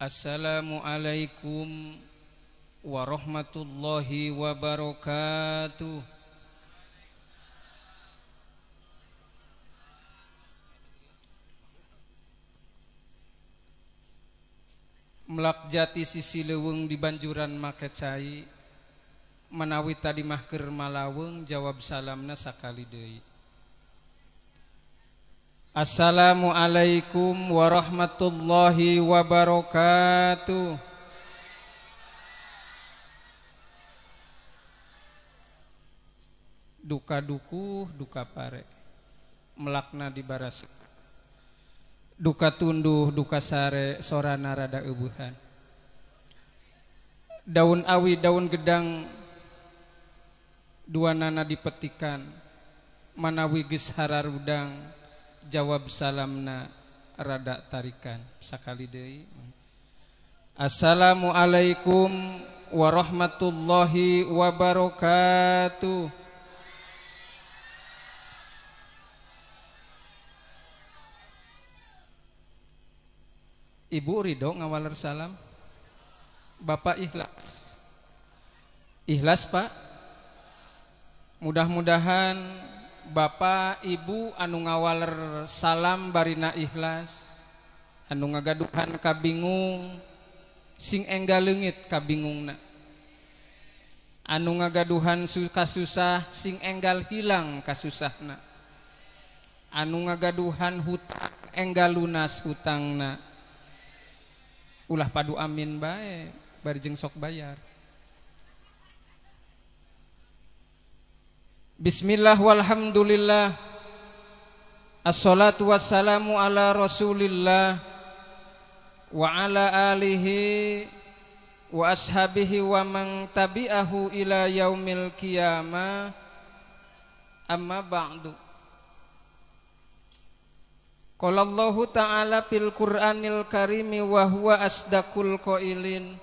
Assalamualaikum warahmatullahi wabarakatuh. Melak jati sisi leuweung di banjuran make cai, manawi tadi mah keur malaweng jawab salamna sakali deui. Assalamualaikum warahmatullahi wabarakatuh. Duka dukuh duka pare, melakna di baras. Duka tunduh duka sare, sorana rada eueuhan. Daun awi daun gedang dua nana dipetikan, manawi geus hararudang jawab salamna rada tarikan. Sakali deui. Assalamualaikum warahmatullahi wabarakatuh. Ibu ridho ngawaler salam, bapak ikhlas. Ikhlas pak. Mudah-mudahan bapak ibu anu ngawaler salam barina ikhlas, anu ngagaduhan kabingung sing enggal leungit kabingungna, anu ngagaduhan kasusah sing enggal hilang kasusahna, anu ngagaduhan hutang enggal lunas hutangna. Ulah padu amin bae bari jeung sok bayar. Bismillah walhamdulillah. Assalatu wassalamu ala rasulillah wa ala alihi wa ashabihi wa man tabi'ahu ila yaumil qiyamah. Amma ba'du. Qala Allahu ta'ala fil Qur'anil karimi wa huwa asdaqul qailin.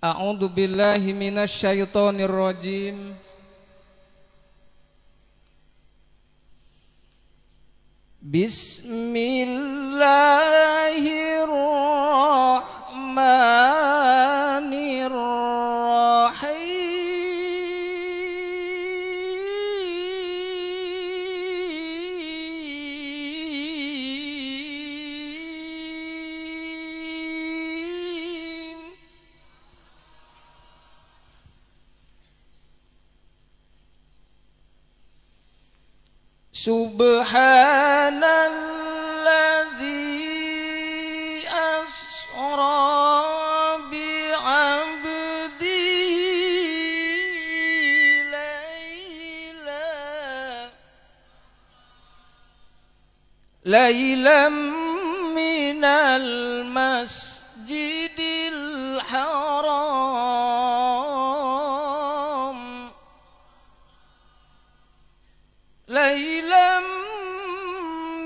A'udzu billahi minasyaitonir rajim. Bismillahirrahmanirrahim. Subhanalladzi asra bi'abdihi laylan minal masjidil haram laylan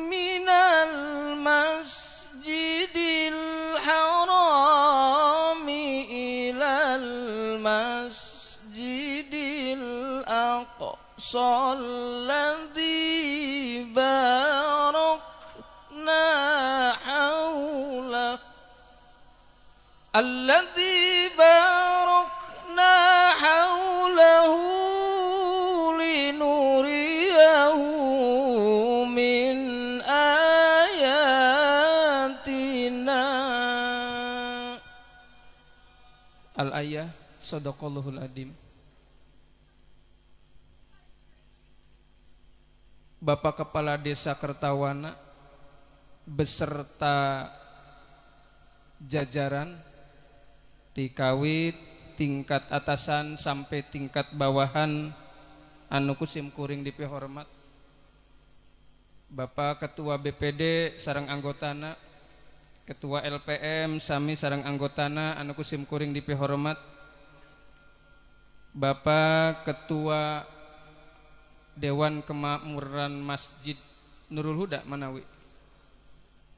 minal masjidil harami ilal masjidil aqsa alladzi barakna hawlahu alladzi barakna hawlahu linuriyahu min ayatina. Al-ayah. Sadaqallahul adim. Bapak Kepala Desa Kertawana beserta jajaran tikawit tingkat atasan sampai tingkat bawahan anu kusim kuring dipihormat, Bapak Ketua BPD sareng anggotana, Ketua LPM sami sareng anggotana anu kusim kuring dipihormat, Bapak Ketua Dewan Kemakmuran Masjid Nurul Huda Manawi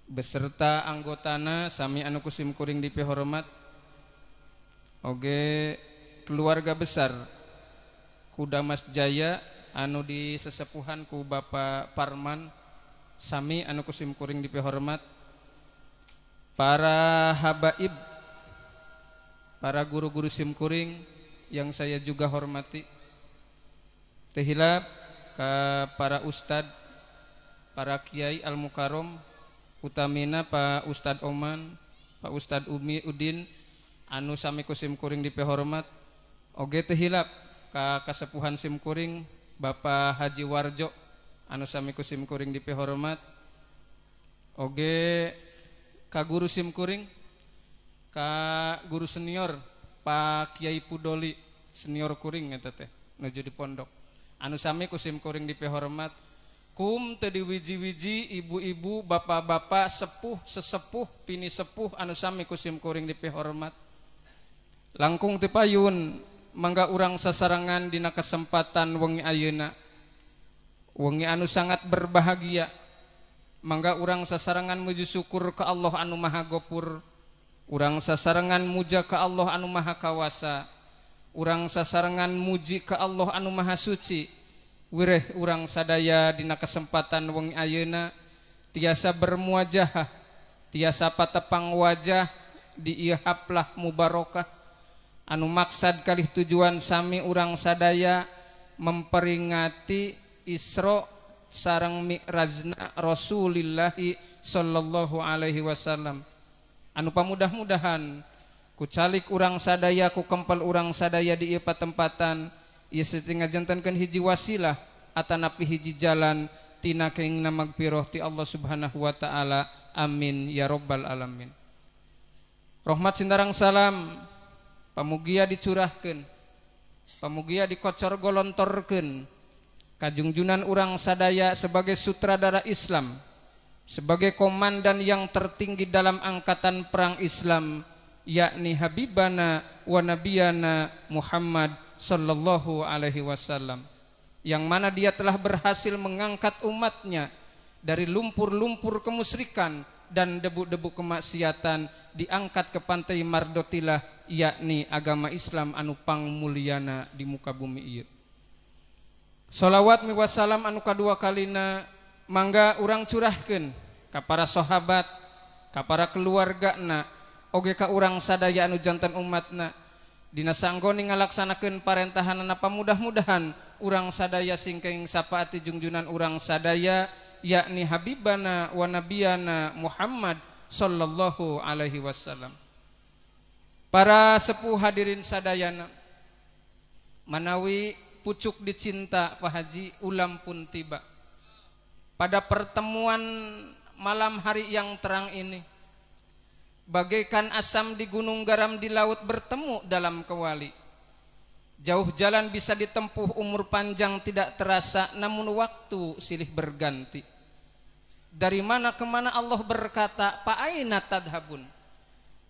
beserta anggotana sami anu kusim kuring dipihormat, oge keluarga besar Kuda Mas Jaya anu disesepuhan ku Bapak Parman sami anu kusim kuring dipihormat, Para habaib, para guru-guru simkuring yang saya juga hormati, teu hilap ke para ustad, para kiai al-mukarrom, utamina Pak Ustad Oman, Pak Ustad Umi Udin anu sami ku simkuring dipehormat. Oge teu hilap ka kasepuhan simkuring Bapak Haji Warjo anu sami ku simkuring dipehormat. Oge ka guru simkuring, ka guru senior Pak Kiai Pudoli, senior kuring eta teh nuju di pondok, anu sami ku simkuring dipehormat. Kum teu diwiji-wiji ibu-ibu, bapak-bapak, sepuh, sesepuh, pini sepuh anu sami ku simkuring dipehormat. Langkung ti payun mangga urang sasarengan dina kesempatan wengi ayeuna, wengi anu sangat berbahagia. Mangga urang sasarengan muji syukur ke Allah anu Maha Gopur, urang sasarengan muja ke Allah anu Maha Kawasa, urang sasarengan muji ke Allah anu Maha Suci. Wireh urang sadaya dina kesempatan wengi ayeuna tiasa bermuajahah, tiasa patepang wajah di ieu haplah mubarokah anu maksad kalih tujuan sami urang sadaya memperingati Isra sareng Mi'rajna Rasulillahi sallallahu alaihi wasallam. Anu pamudah-mudahan ku calik urang sadaya, ku kempel urang sadaya di ieu patempatan ieu satinggal jantenkeun hiji wasilah atanapi hiji jalan tina keingna magfirah ti Allah Subhanahu wa taala. Amin ya rabbal alamin. Rahmat sinareng salam pamugia dicurahkeun, pamugia dikocor golontorkeun kajungjunan urang sadaya sebagai sutradara Islam, sebagai komandan yang tertinggi dalam angkatan perang Islam, yakni Habibana wa Nabiyana Muhammad sallallahu alaihi wasallam, yang mana dia telah berhasil mengangkat umatnya dari lumpur-lumpur kemusyrikan dan debu-debu kemaksiatan, diangkat ke pantai Mardotilah, yakni agama Islam anu pangmulyana di muka bumi ieu. Salawat miwasalam anu kadua kalina mangga urang curahkeun ka para sahabat, ka para keluargana, oge ka urang sadaya anu janten umatna. Dina sanggoni ngalaksanakeun parentahanana, pamudah-mudahan urang sadaya singkeng sapaati jungjunan urang sadaya, yakni Habibana wa Nabiyana Muhammad sallallahu alaihi wasallam. Para sepuh hadirin sadayana, manawi pucuk dicinta Pak Haji ulam pun tiba. Pada pertemuan malam hari yang terang ini, bagaikan asam di gunung garam di laut bertemu dalam kewali. Jauh jalan bisa ditempuh, umur panjang tidak terasa, namun waktu silih berganti. Dari mana kemana Allah berkata, Pa'aina tadhabun.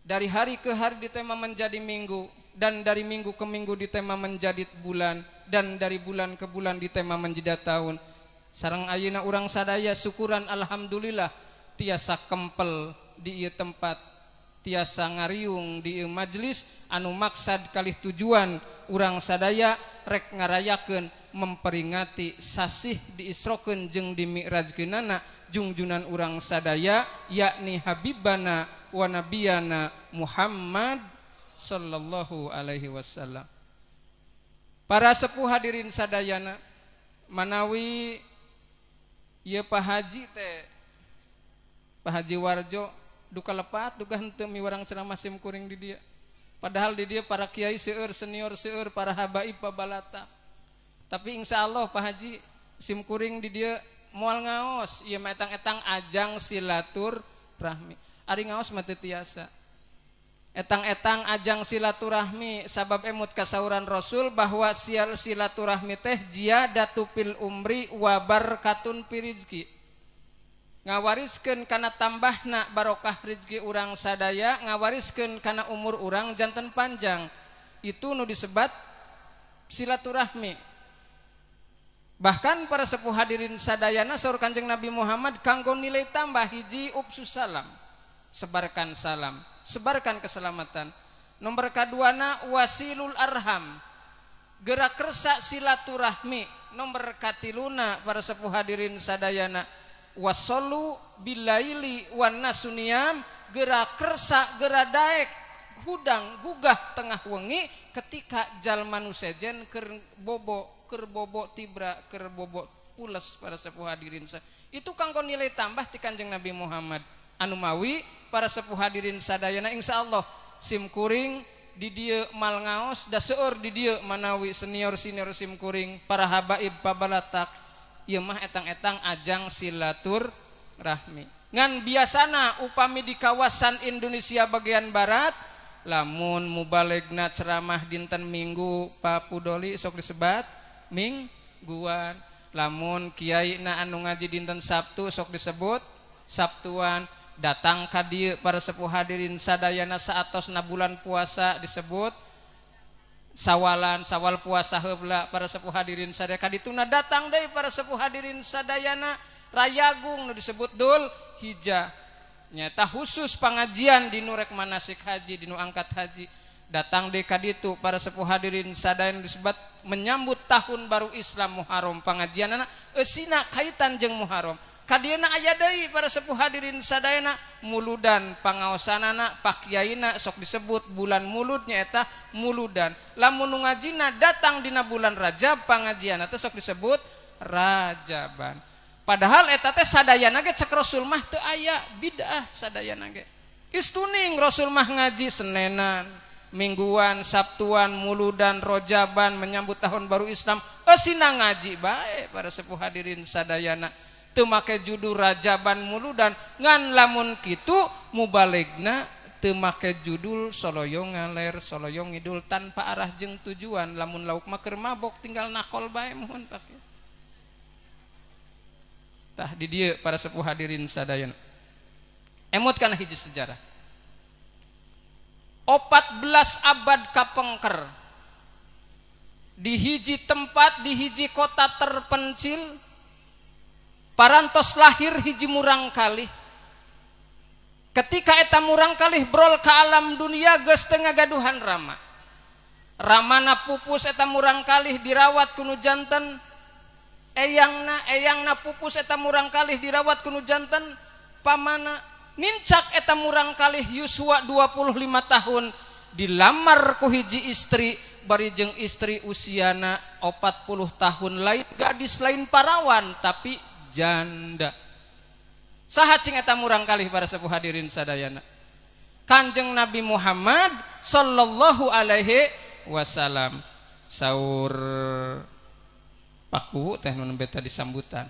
Dari hari ke hari ditema menjadi minggu, dan dari minggu ke minggu ditema menjadi bulan, dan dari bulan ke bulan ditema menjadi tahun. Sareng ayeuna urang sadaya syukuran alhamdulillah tiasa kempel di ieu tempat, tiasa ngariung di ieu majelis anu maksad kalih tujuan urang sadaya rek ngarayakeun memperingati sasih diisrokeun jeung dimi'rajkeunana jungjunan urang sadaya, yakni Habibana wa Nabiyana Muhammad sallallahu alaihi wasallam. Para sepuh hadirin sadayana, manawi ieu Pak Haji teh, Pak Haji Warjo duka lepat duka henteu miwarang ceramah sim kuring di dia. Padahal di dia para kiai seueur, senior seueur, para habaib pabalata. Tapi insya Allah Pak Haji sim kuring di dia moal ngaos, ieu mah etang-etang ajang silaturahmi. Ari ngaos mah teu tiasa. Etang-etang ajang silaturahmi, sabab emut kasauran Rasul bahwa sial silaturahmi teh ziyadatu fil umri wa barkatun fi rizki. Ngawariskeun kana tambahna barokah rizki urang sadaya, ngawariskeun kana umur urang janten panjang. Itu nu disebat silaturahmi. Bahkan para sepuh hadirin sadayana saur Kanjeng Nabi Muhammad kanggo nilai tambah hiji upsus salam, sebarkan salam, sebarkan keselamatan. Nomor kaduana wasilul arham, gerak kersa silaturahmi. Nomor katiluna para sepuh hadirin sadayana wasolu bilaili wan nasuniyam Gera kersa gera daek hudang gugah tengah wengi ketika jalma nu sejen keur bobo tibra keur bobo pules para sepuh hadirin. Itu kanggo nilai tambah ti Kanjeng Nabi Muhammad. Anu mawi para sepuh hadirin sadayana insyaallah sim kuring di dieu mal ngaos da seueur di dieu manawi senior-senior sim kuring para habaib pabalatak ieu mah etang-etang ajang silaturahmi. Ngan biasana upami di kawasan Indonesia bagian barat lamun mubalegna ceramah dinten Minggu Pak Pudoli sok disebat mingguan, lamun kiai na anu ngaji dinten Sabtu sok disebut Sabtuan. Datang ka dieu para sepuh hadirin sadayana saatosna bulan puasa disebut sawalan, sawal puasa heula para sepuh hadirin sadaya. Kadituna datang deui para sepuh hadirin sadayana rayagung nu disebut Dul Hijjah. Nyata khusus pengajian di nu rek manasik haji, di nu angkat haji. Datang deui ka ditu para sepuh hadirin sadayana disebut menyambut tahun baru Islam Muharram. Pengajianana eusina kaitan jeung Muharram. Kadieuna aya deui para sepuh hadirin sadayana muludan pangaosanana pakiaina sok disebut bulan mulud nyaeta muludan. Lamun nu ngajina datang dina bulan Rajab pangajianna teh sok disebut Rajaban. Padahal eta teh sadayana ge cek Rasul mah teu aya bid'ah sadayana ge. Istuning Rasul mah ngaji Senenan, Mingguan, Sabtuan, Muludan, Rojaban menyambut tahun baru Islam eusina ngaji bae para sepuh hadirin sadayana. Teu make judul Rajaban Muludan ngan lamun kitu mubalegna teu make judul soloyong ngaler soloyong ngidul tanpa arah jeung tujuan. Lamun lauk mah keur mabok tinggal nakol bae mohon pake. Tah di dieu para sepuh hadirin sadayana emot kana hiji sejarah 14 abad kapengker di hiji tempat di hiji kota terpencil parantos lahir hiji murang kalih. Ketika eta murang kalih brol ke alam dunia geus teu ngagaduhan rama. Ramana pupus eta murang kalih dirawat ku nu janten. Eyangna pupus eta murang kalih dirawat ku nu janten pamana. Nincak eta murang kalih yuswa 25 tahun dilamar ku hiji istri bari jeung istri usiana 40 tahun, lain gadis lain parawan tapi janda. Saha cing eta murang kalih para sepuh hadirin sadayana? Kanjeng Nabi Muhammad sallallahu alaihi wasallam. Saur paku teh nu nembe tadi sambutan.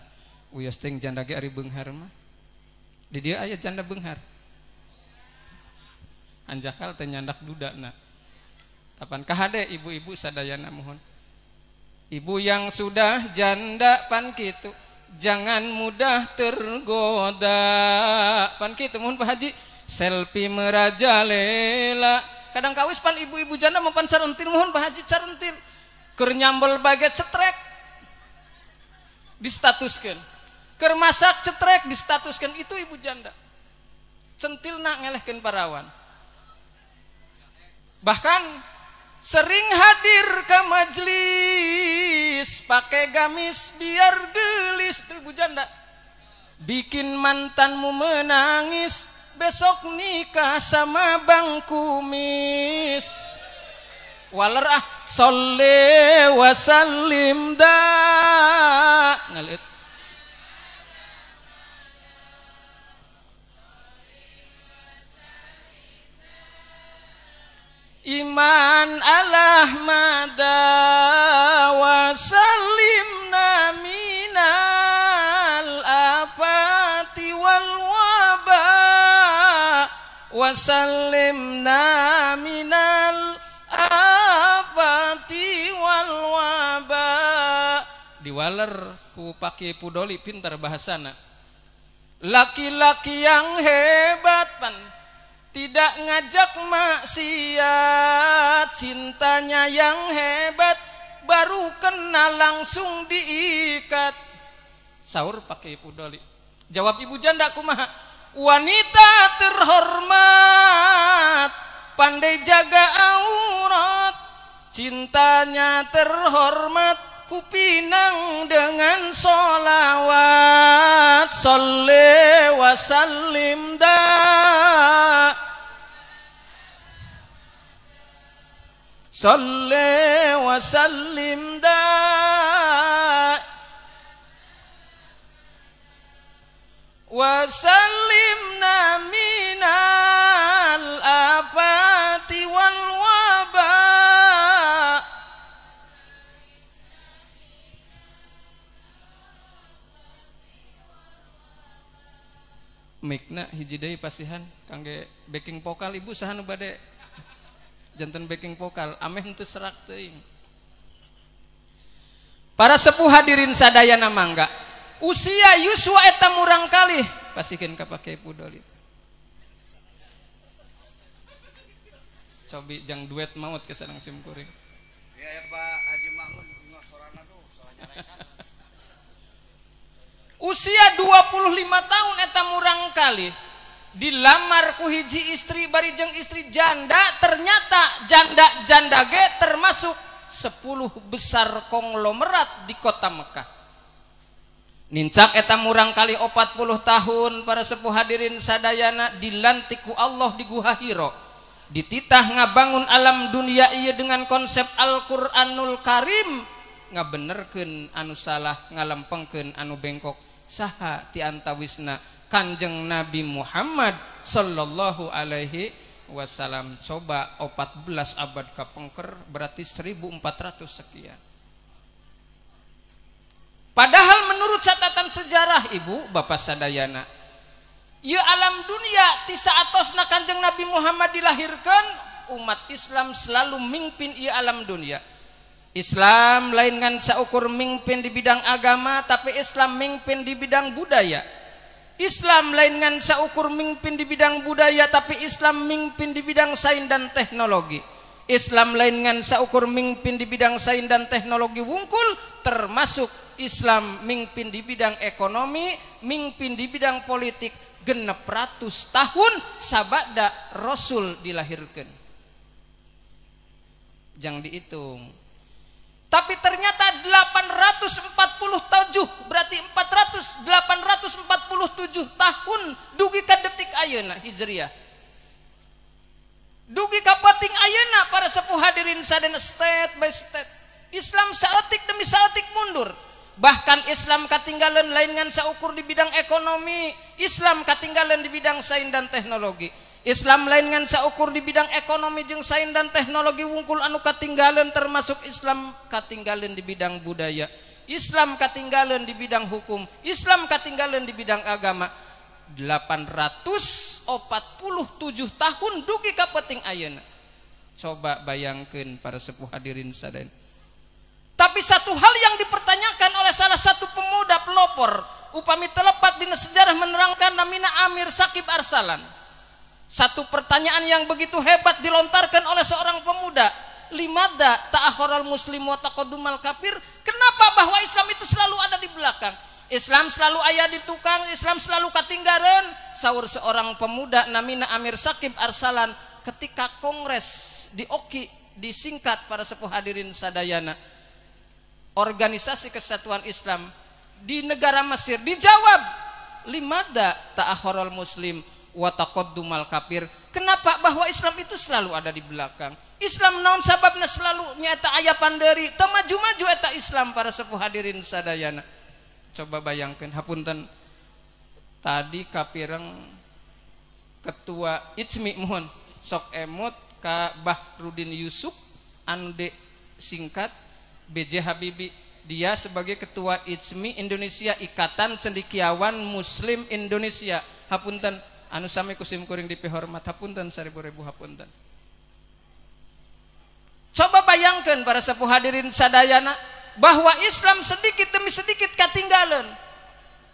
Uyos teh janda ge ari beunghar mah. Di dieu aya janda beunghar. Anjakal teh nyandak dudana. Tapan kahade ibu-ibu sadayana mohon. Ibu yang sudah janda pan kitu jangan mudah tergoda. Pan kitu mohon Pak Haji, selfie merajalela. Kadang kawis pan ibu-ibu janda mau pan carentil mohon Pak Haji carentil. Keur nyambel baget cetrek distatuskeun. Keur masak cetrek distatuskeun, itu ibu janda. Centilna ngelehkeun parawan. Bahkan sering hadir ke majelis pakai gamis biar gelis, itu ibu janda. Bikin mantanmu menangis, besok nikah sama Bang Kumis. Waler ah sholli wa sallim da ngaleut. Iman Allah mada wa salimna minal afati wal waba wa salimna minal afati wal waba. Diwaler ku pake pudoli pintar bahasana. Laki-laki yang hebat pan tidak ngajak maksiat, cintanya yang hebat baru kenal langsung diikat. Sahur pakai pudoli. Jawab ibu janda kumaha? Wanita terhormat, pandai jaga aurat, cintanya terhormat, kupinang dengan sholawat. Sholli wa sallim da Sholli wa sallim da wa sallimna minal afati wal waba. Mikna hiji deui pasihan kangge backing vokal ibu saha nu bade janten backing vokal ameh henteu serak teuing. Para sepuh hadirin sadayana mangga, usia yuswa eta murang kalih pasikeun ka Pak Pudoli. Cobi jang duet maut ke sareng sim kuring. Iya ya Pak Haji Makmun sorana tuh soalnya nyarekan. Usia 25 tahun eta murang kalih dilamar ku hiji istri bari jeung istri janda, ternyata janda-janda ge termasuk 10 besar konglomerat di kota Mekah. Nincak eta murang kali 40 tahun para sepuh hadirin sadayana dilantik ku Allah di Guha Hiro. Dititah ngabangun alam dunia ieu dengan konsep Al-Qur'anul Karim, ngabenerkeun anu salah, ngalempengkeun anu bengkok. Saha ti antawisna Kanjeng Nabi Muhammad sallallahu alaihi wasallam. Coba 14 abad kapengker berarti 1400 sekian. Padahal menurut catatan sejarah ibu bapak sadayana, ieu alam dunia ti saatosna Kanjeng Nabi Muhammad dilahirkan, umat Islam selalu mimpin ieu alam dunia. Islam lain ngan saukur mimpin di bidang agama, tapi Islam mimpin di bidang budaya. Islam lain ngan saukur mimpin di bidang budaya, tapi Islam mimpin di bidang sains dan teknologi. Islam lain ngan saukur mimpin di bidang sains dan teknologi wungkul, termasuk Islam mimpin di bidang ekonomi, mimpin di bidang politik. 600 tahun sabada Rasul dilahirkan. Jangan dihitung. Tapi ternyata 847 berarti 847 tahun dugi ka detik ayeuna Hijriah. Dugi ka peuting ayeuna para sepuh hadirin sadayana step by step Islam saeutik demi saeutik mundur. Bahkan Islam katinggalan lain ngan saukur di bidang ekonomi, Islam katinggalan di bidang sains dan teknologi. Islam lain ngan saukur di bidang ekonomi jeung sains dan teknologi wungkul anu katinggalan, termasuk Islam katinggalan di bidang budaya, Islam katinggalan di bidang hukum, Islam katinggalan di bidang agama. 847 tahun dugi ka peuting ayeuna. Coba bayangkeun para sepuh hadirin sadayana. Tapi satu hal yang dipertanyakan oleh salah satu pemuda pelopor, upami telepat dina sejarah menerangkan namina Amir Sakib Arsalan. Satu pertanyaan yang begitu hebat dilontarkan oleh seorang pemuda, limada ta'akhiral muslim wa taqaddumal kafir? Kenapa bahwa Islam itu selalu ada di belakang? Islam selalu aya di tukang, Islam selalu katinggalan. Saur seorang pemuda namina Amir Sakib Arsalan ketika kongres di OKI disingkat para sepuh hadirin sadayana, Organisasi Kesatuan Islam di negara Mesir, dijawab limada ta'akhiral muslim wa taqaddumal kafir? Kenapa bahwa Islam itu selalu ada di belakang? Islam naon sababna selalu nyata aya panderi, teu maju-maju eta Islam para sepuh hadirin sadayana. Coba bayangkan, hapunten tadi kapireng ketua ICMI mohon sok emut ka Bahrudin Yusuf anu de singkat BJ Habibie, dia sebagai ketua ICMI Indonesia, Ikatan Cendekiawan Muslim Indonesia. Hapunten anu sami ku sim kuring dipihormat, hapunten seribu-ribu hapunten. Coba bayangkan para sepuh hadirin sadayana bahwa Islam sedikit demi sedikit katinggalan.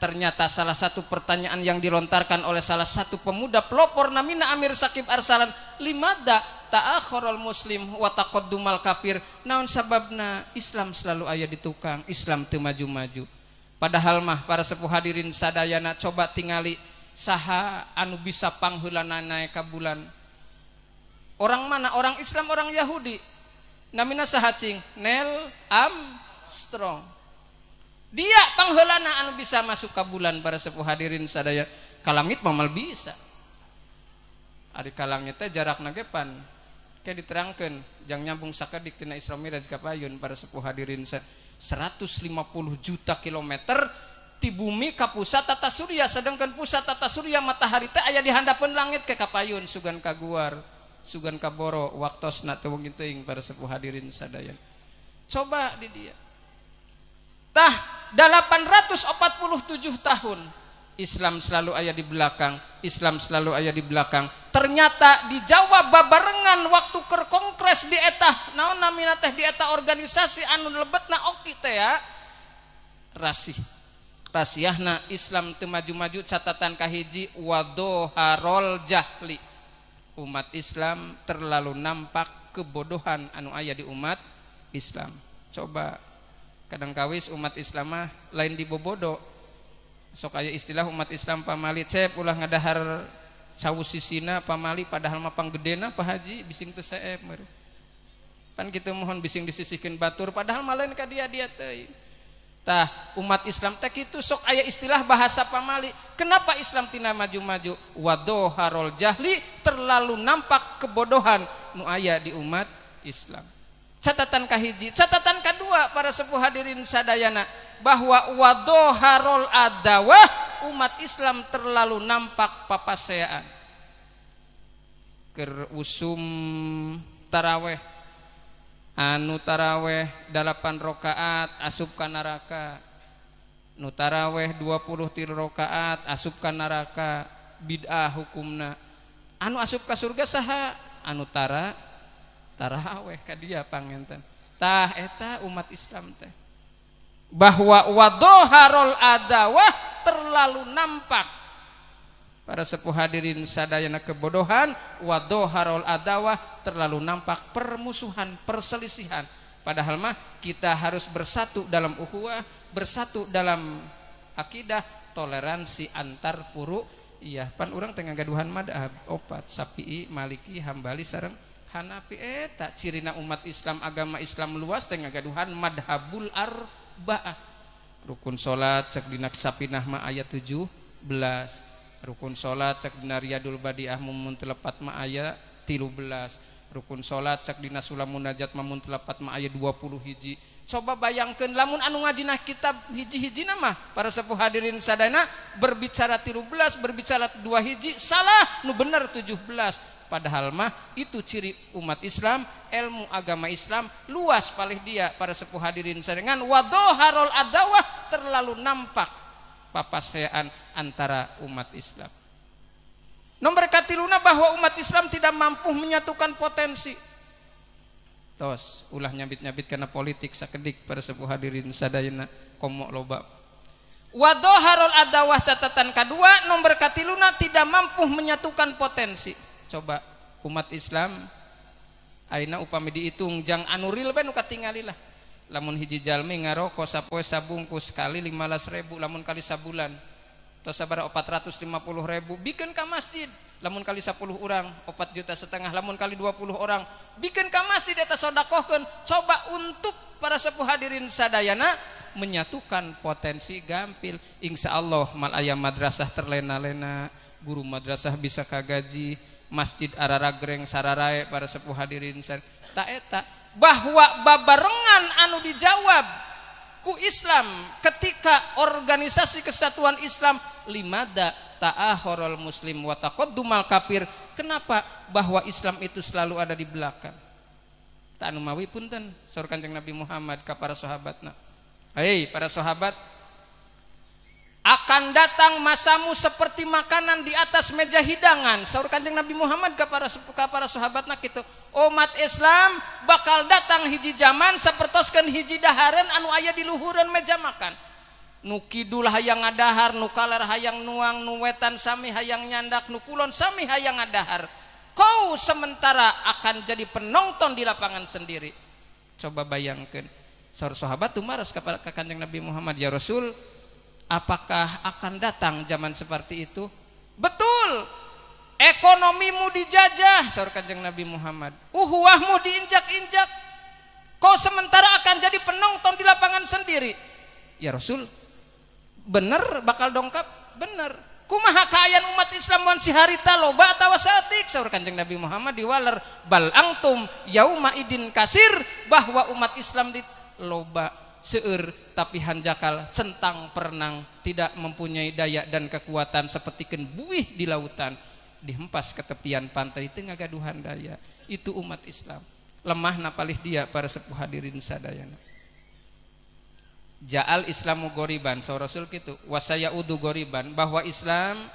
Ternyata salah satu pertanyaan yang dilontarkan oleh salah satu pemuda pelopor namina Amir Sakib Arsalan, limada ta'akhiral muslim wa taqaddumal kafir? Naon sababna Islam selalu aya di tukang, Islam teu maju-maju. Padahal mah para sepuh hadirin sadayana coba tingali saha anu bisa pangheulana naek ka bulan. Orang mana? Orang Islam, orang Yahudi. Namina saha cing? Neil Armstrong. Dia pangheulana anu bisa masuk ka bulan para sepuh hadirin sadaya. Ka langit mah mal bisa. Ari ka langit teh jarakna ge pan Kayak diterangkan jang nyambung sakedik tina Isra Mi'raj ka payun para sepuh hadirin 150 juta kilometer ti bumi ka pusat tata surya, sedangkan pusat tata surya matahari teh aya di handapeun langit ke kapayun sugan kaguar sugan kaboro waktosna teu wengi teuing para sepuh hadirin sadayana. Coba di dia tah 847 tahun Islam selalu aya di belakang, Islam selalu aya di belakang. Ternyata dijawab babarengan waktu keur kongres di eta naon namina teh di eta organisasi anu lebetna oki teh ya rasih. Rasiahna Islam teu maju-maju catatan kahiji wadoharol jahli. Umat Islam terlalu nampak kebodohan anu aya di umat Islam. Coba kadang kawis umat Islam mah lain dibobodo. Sok aya istilah umat Islam pamali cep ulah ngadahar cau sisina pamali padahal mah panggedena Pak Haji bising teu seep meureun. Pan kitu mohon bising disisihkeun batur padahal mah lain ka dia-dia teuing. Tah umat Islam teh kitu sok aya istilah bahasa pamali. Kenapa Islam tina maju-maju? Wadoharol jahli, terlalu nampak kebodohan nu aya di umat Islam. Catatan kahiji, catatan kedua para sepuh hadirin sadayana bahwa wadoharol adawah, umat Islam terlalu nampak papaseaan. Keur usum taraweh anu taraweh 8 rakaat asup ka neraka, nu taraweh 23 rakaat asup ka neraka, bid'ah hukumna. Anu asup ka surga saha? Anu taraweh ka dia pangenten. Tah eta umat Islam teh bahwa wadoharol adawah terlalu nampak para sepuh hadirin sadayana kebodohan, wadoharol adawah terlalu nampak permusuhan, perselisihan. Padahal mah kita harus bersatu dalam ukhuwah, bersatu dalam akidah, toleransi antar puru. Iya, pan urang teh ngagaduhan madhab opat, Syafi'i, Maliki, Hambali sareng Hanafi. Eta cirina umat Islam, agama Islam luas teh ngagaduhan madhabul arba'ah. Rukun salat cek dina Sapinah mah ayat 17. Rukun salat cek dina Riyadul Badiah mun telepat mah aya 13. Rukun salat cek dina Sulam Munajat mah mun telepat mah aya 20 hiji. Coba bayangkeun lamun anu ngajinah kitab hiji-hijina mah para sepuh hadirin sadayana berbicara 13, berbicara 2 hiji, salah, nu bener 17. Padahal mah itu ciri umat Islam, ilmu agama Islam luas palih dia para sepuh hadirin sadayana. Wadoharol adawah, terlalu nampak papasean antara umat Islam. Nomor katiluna bahwa umat Islam tidak mampu menyatukan potensi. Tos ulah nyabit-nyabit karena politik sakedik para sepuh hadirin sadayana komok loba. Wadoharol adawah catatan kedua, nomor katiluna tidak mampu menyatukan potensi. Coba umat Islam ayeuna upami dihitung jang anu real bae nu katingali lah. Lamun hiji jalmi ngaroko sapoe sabungkus kali 15.000, lamun kali sabulan tos sabaraha 450.000 bikeun ka masjid. Lamun kali 10 orang 4,5 juta, lamun kali 20 orang bikeun ka masjid eta sodakohkeun. Coba untuk para sepuh hadirin sadayana menyatukan potensi gampil. Insya Allah mal aya madrasah terlena-lena, guru madrasah bisa kagaji, masjid araragreng sararae para sepuh hadirin sadayana. Eta bahwa babarengan anu dijawab ku Islam ketika organisasi kesatuan Islam limada ta'ahorol muslim wa taqaddumal kafir. Kenapa? Bahwa Islam itu selalu ada di belakang. Tak anu mawi punten saur Kanjeng Nabi Muhammad ka para sahabatna. Hei para sahabat, akan datang masamu seperti makanan di atas meja hidangan. Saur Kanjeng Nabi Muhammad ka para sahabatna kitu. Umat Islam bakal datang hiji zaman sapertoskeun hiji dahareun anu aya di luhureun meja makan. Nu kidul hayang ngadahar, nu kaler hayang nuang, nu wetan sami hayang nyandak, nu kulon sami hayang ngadahar. Kau sementara akan jadi penonton di lapangan sendiri. Coba bayangkan. Saur sahabat tumaros kepada Kanjeng Nabi Muhammad, ya Rasul, apakah akan datang zaman seperti itu? Betul. Ekonomimu dijajah, saur Kanjeng Nabi Muhammad. Uhuwahmu diinjak-injak. Kau sementara akan jadi penonton di lapangan sendiri. Ya Rasul, bener bakal dongkap? Bener. Kumaha kaayaan umat Islam wan si harita loba atawa saeutik? Saur Kanjeng Nabi Muhammad diwaler bal angtum yauma idin kasir, bahwa umat Islam di loba seueur tapi hanjakal centang perenang, tidak mempunyai daya dan kekuatan sapertikeun buih di lautan, dihempas ke tepian pantai teu ngagaduhan daya. Itu umat Islam lemah napalih dia para sepuh hadirin sadayana. Ja'al Islamu goriban, saur Rasul kitu, wasaya udu goriban, bahwa Islam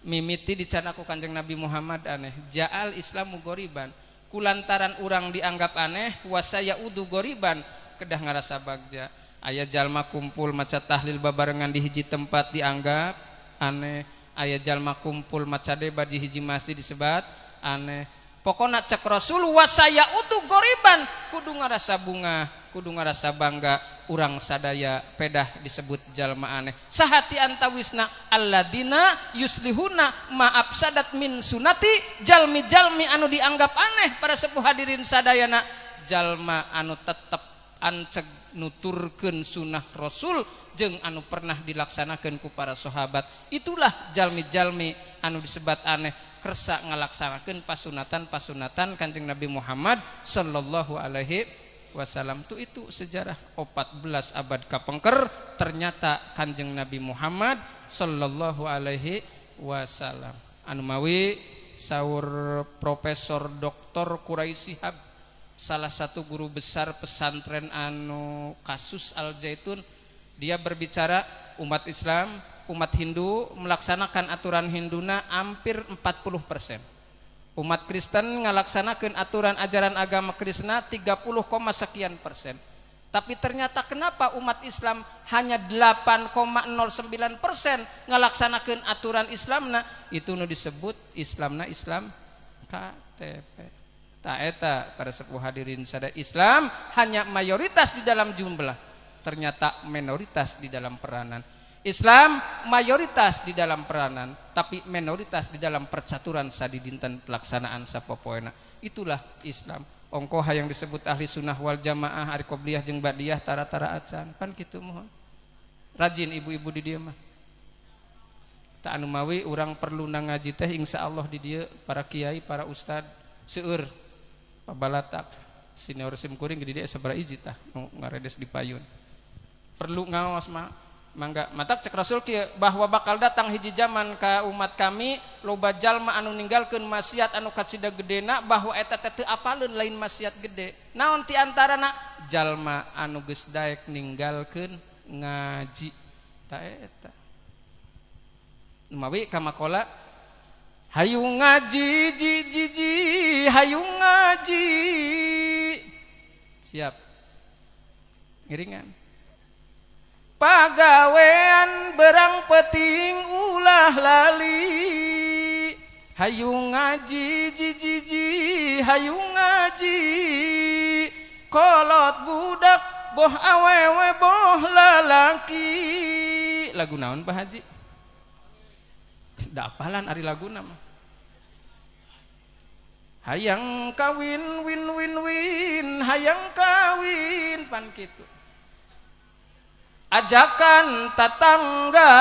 mimiti dicanaku Kanjeng Nabi Muhammad aneh. Ja'al Islamu goriban, kulantaran urang dianggap aneh, wasaya udu goriban, kedah ngarasa bagja. Aya jalma kumpul maca tahlil babarengan di hiji tempat dianggap aneh. Aya jalma kumpul maca debat di hiji masjid disebat aneh. Pokona cek Rasul wasaya udu goriban, kudu ngarasa bunga, kudu ngarasa bangga urang sadaya pedah disebut jalma aneh. Sahati antawisna alladina yuslihuna ma'afsadat min sunati, jalmi-jalmi anu dianggap aneh para sepuh hadirin sadayana, jalma anu tetep anceg nuturkeun sunah Rasul jeung anu pernah dilaksanakeun ku para sahabat. Itulah jalmi-jalmi anu disebat aneh, kersa ngalaksanakeun pasunatan-pasunatan Kanjeng Nabi Muhammad sallallahu alaihi wasallam. Tuh itu sejarah 14 abad kapengker, ternyata Kanjeng Nabi Muhammad sallallahu alaihi wasallam. Anu mawi saur Profesor Dr. Quraisy Shihab, salah satu guru besar pesantren anu kasus Al Zaitun, dia berbicara umat Islam, umat Hindu melaksanakan aturan Hinduna hampir 40%. Umat Kristen ngalaksanakan aturan ajaran agama Krishna 30, sekian persen. Tapi ternyata kenapa umat Islam hanya 8,09% ngalaksanakan aturan Islamna? Itu nu disebut Islamna Islam KTP. Ta eta para sepuh hadirin sada, Islam hanya mayoritas di dalam jumlah, ternyata minoritas di dalam peranan. Islam mayoritas di dalam peranan, tapi minoritas di dalam percaturan sadidinten pelaksanaan sapopoena. Itulah Islam. Ongkoh yang disebut ahli sunnah wal jamaah, ari qobliyah jeung ba'diyah tara-tara acan. Pan kitu mohon. Rajin ibu-ibu di dieu mah. Tak anu mawi urang perlu ngaji teh insyaallah di dieu para kiai, para ustad seueur pabalatak senior sim kuring di dieu sabaraha hiji tah nu ngaredes di payun. Perlu ngaos mah. Mangga matak cek Rasul kieu bahwa bakal datang hiji zaman ka umat kami loba jalma anu ninggalkeun maksiat anu kacida gedena, bahwa eta teh teu apaleun lain maksiat gede. Naon ti antarana? Jalma anu geus daek ninggalkeun ngaji. Ta eta. Mawi kamakola hayu ngaji ji ji ji hayu ngaji. Siap. Ngiringan. Pagawean berang peting ulah lali, hayu ngaji ji ji ji hayu ngaji, kolot budak boh awewe boh lalaki. Lagu naon Pak Haji? Da apalan ari laguna mah. Hayang kawin win win win hayang kawin pan kitu. Ajakan tatangga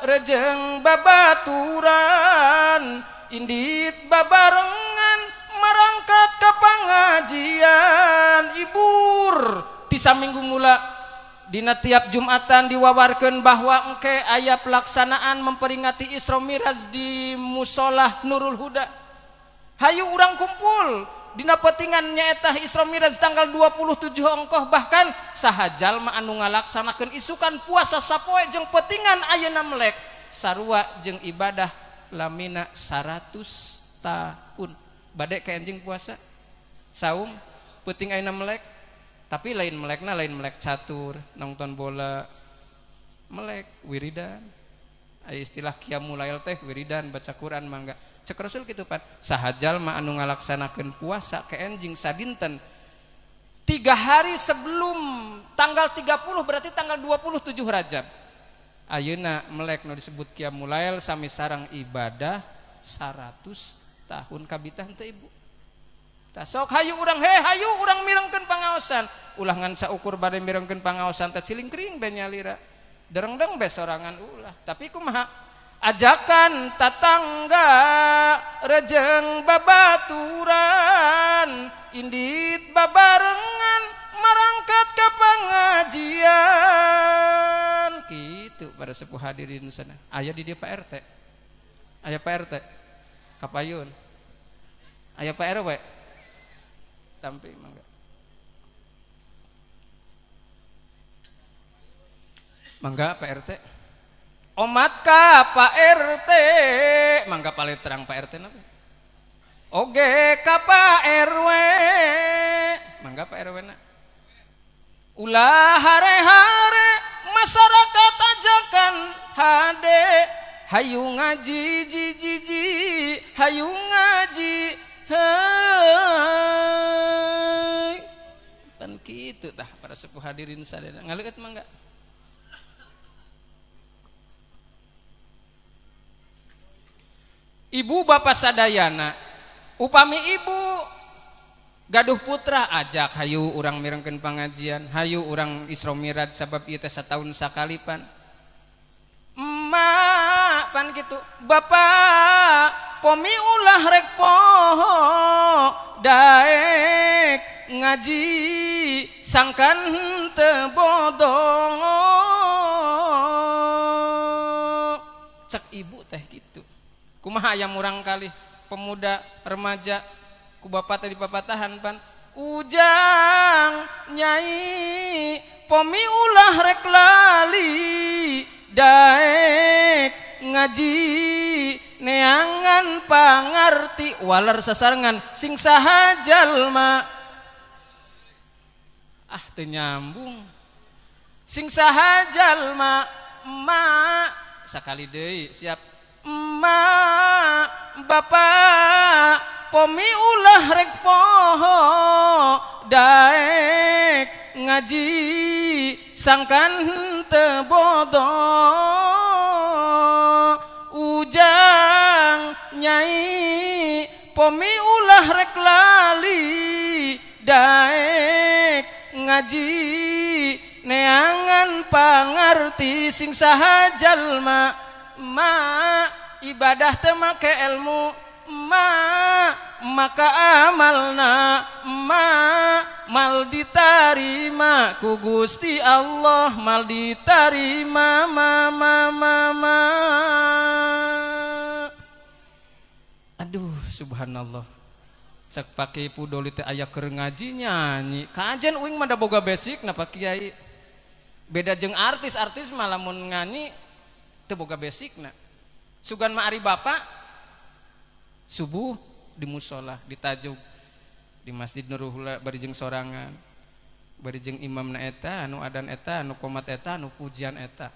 rejeng babaturan, indit babarengan marangkat ke pengajian. Ibur ti saminggu mula dina tiap Jumatan diwawarkeun bahwa engke aya pelaksanaan memperingati Isra Miraj di Musolah Nurul Huda. Hayu urang kumpul dina petingan nyaeta Isra Miraj tanggal 27 ongkoh, bahkan saha jalma anu ngalaksanakeun isukan puasa sapoe jeung petingan ayeuna melek sarua jeung ibadah lamina 100 tahun. Bade ka enjing puasa saum peuting ayeuna melek, tapi lain melekna lain melek catur nonton bola, melek wiridan. Aya istilah qiyamul lail teh wiridan baca Quran mangga. Cek Rasul kitu pan, saha jalma anu ngalaksanakeun puasa ke enjing sadinten 3 hari sebelum tanggal 30, berarti tanggal 27 Rajab. Ayeuna melek nu disebut qiyamul lail sami sareng ibadah 100 tahun kabitah teu ibu. Tah sok hayu urang he hayu urang mirengkeun pangaosan. Ulah ngan saukur bade mirengkeun pangaosan teh cilingkring be nyalira. Derengdeng be sorangan ulah. Tapi kumaha? Ajakan tatangga rejeng babaturan indit babarengan marangkat ke pengajian gitu para sepuh hadirin sana. Aya di dia Pak RT, aya Pak RT kapayun, aya Pak RW tampi mangga mangga Pak RT. Omat ka Pak RT mangga paling terang Pak RT napa oge ka Pak RW mangga Pak RW na ulah hare-hare masyarakat ajakan hade hayu ngaji ji ji ji hayu ngaji hei pan kitu tah para sepuh hadirin sadaya ngaleueut mangga. Ibu bapak sadayana upami ibu gaduh putra ajak hayu urang mirengkeun pangajian, hayu urang Isra Miraj sabab ieu teh sataun sakali pan. Emak pan kitu, bapak pomi ulah rek poho daek ngaji sangkan teu bodong. Cek ibu teh kitu. Kumaha aya murang kali pemuda remaja ku bapak tadi papatahan pan ujang nyai pomi ulah rek lali daek ngaji neangan pangarti waler sasarengan sing saha jalma ah teu nyambung sing saha jalma emak sakali deui siap emak bapak pomi ulah rek poho daek ngaji sangkan teu bodoh ujang nyai pomi ulah rek lali daek ngaji neangan pangarti sing saha jalma ma ibadah teu make ilmu ma maka amalna ma mal ditarima ku Gusti Allah mal ditarima ma ma ma ma. Aduh subhanallah cek pake pudoli teh aya keur ngaji nyanyi kajen uing mah da boga basic na Pak Kiai beda jeung artis-artis mah lamun nyanyi teu boga basicna. Sugan mah ari bapak subuh di musola ditajug di Masjid Nurul bari jeung sorangan bari jeung imamna eta anu adan eta anu qomat eta anu pujian eta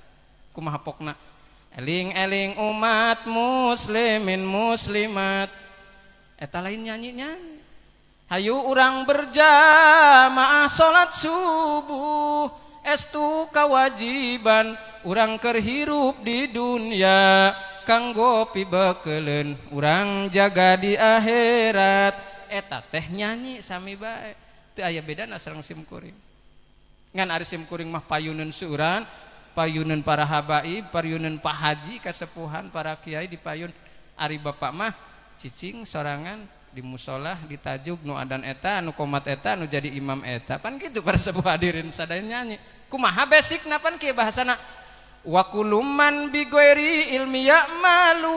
kumaha pokna eling-eling umat muslimin muslimat eta lain nyanyi-nyanyi hayu urang berjamaah salat subuh estu kewajiban urang keur hirup di dunia kanggo pibekeleun urang jaga di akhirat eta teh nyanyi sami bae teu aya bedana sareng sim kuring ngan ari sim kuring mah payuneun seuran payuneun para habaib payuneun pak haji kasepuhan para kiai dipayun ari bapak mah cicing sorangan di musolah ditajuk nu adan eta nu qomat eta nu jadi imam eta pan kitu para sepuh hadirin sadaya nyanyi kumaha basicna pan kieu bahasana wa kulluman bi ghairi ilmi ya'malu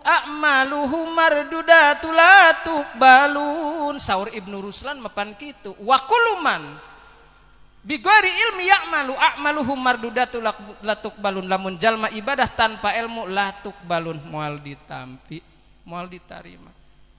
a'maluhu mardudatu la tuqbalun saur Ibnu Ruslan mapan kitu wa kulluman bi ghairi ilmi ya'malu a'maluhu mardudatu la tuqbalun lamun jalma ibadah tanpa ilmu la tuqbalun moal ditampi moal ditarima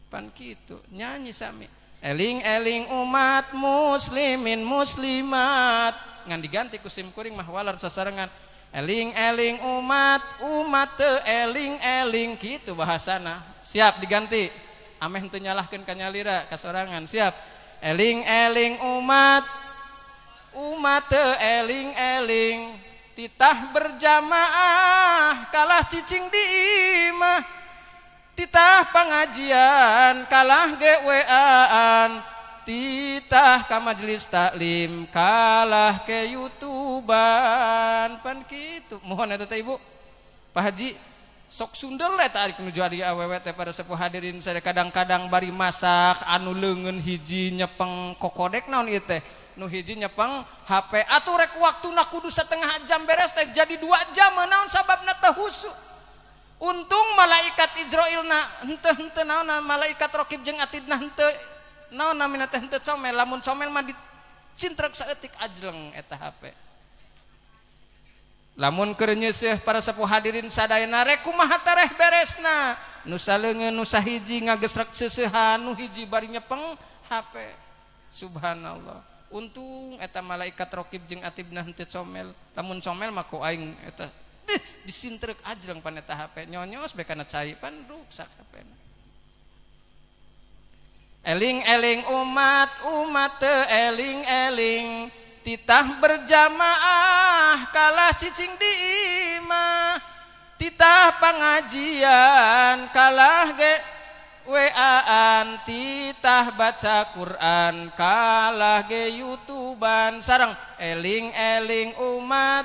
pan kitu nyanyi sami eling-eling umat muslimin muslimat ngan diganti ku sim kuring mah walar sasarengan eling-eling umat umat teu eling-eling kitu bahasana siap diganti ameh teu nyalahkeun ka nyalira ka sorangan siap eling-eling umat umat teu eling-eling titah berjamaah kalah cicing di imah titah pengajian kalah GWA-an titah ka majelis taklim kalah ke YouTubean pan kitu mohon eta teh Ibu Pak Haji Sok sundel eta ari nuju ari awewe teh para sepuh hadirin sadaya kadang-kadang bari masak anu leungeun hiji nyepeng kokodek naon ieu teh. Nu hiji nyepeng HP atuh rek waktuna kudu setengah jam beres teh jadi 2 jam naon sababna teu husu. Untung malaikat Ijroilna henteu henteu naon malaikat Raqib jeung Atidna henteu naon namina teh henteu comel lamun comel mah dicintrek saeutik ajleng eta HP. Lamun keur nyeuseuh para sepuh hadirin sadayana rek kumaha tareh beresna nu saleungeun nu sahiji ngagesrek seuseuhan nu hiji bari nyepeng HP. Subhanallah. Untung eta malaikat Raqib jeung Atidna henteu comel lamun comel mah ku aing eta deh disintrek ajleng pan eta HP nyonyos be kana cai pan ruksak HP-na. Eling-eling umat umat teu eling-eling titah berjamaah kalah cicing di imah titah pengajian kalah ge WA-an titah baca Quran kalah ge YouTubean sareng eling-eling umat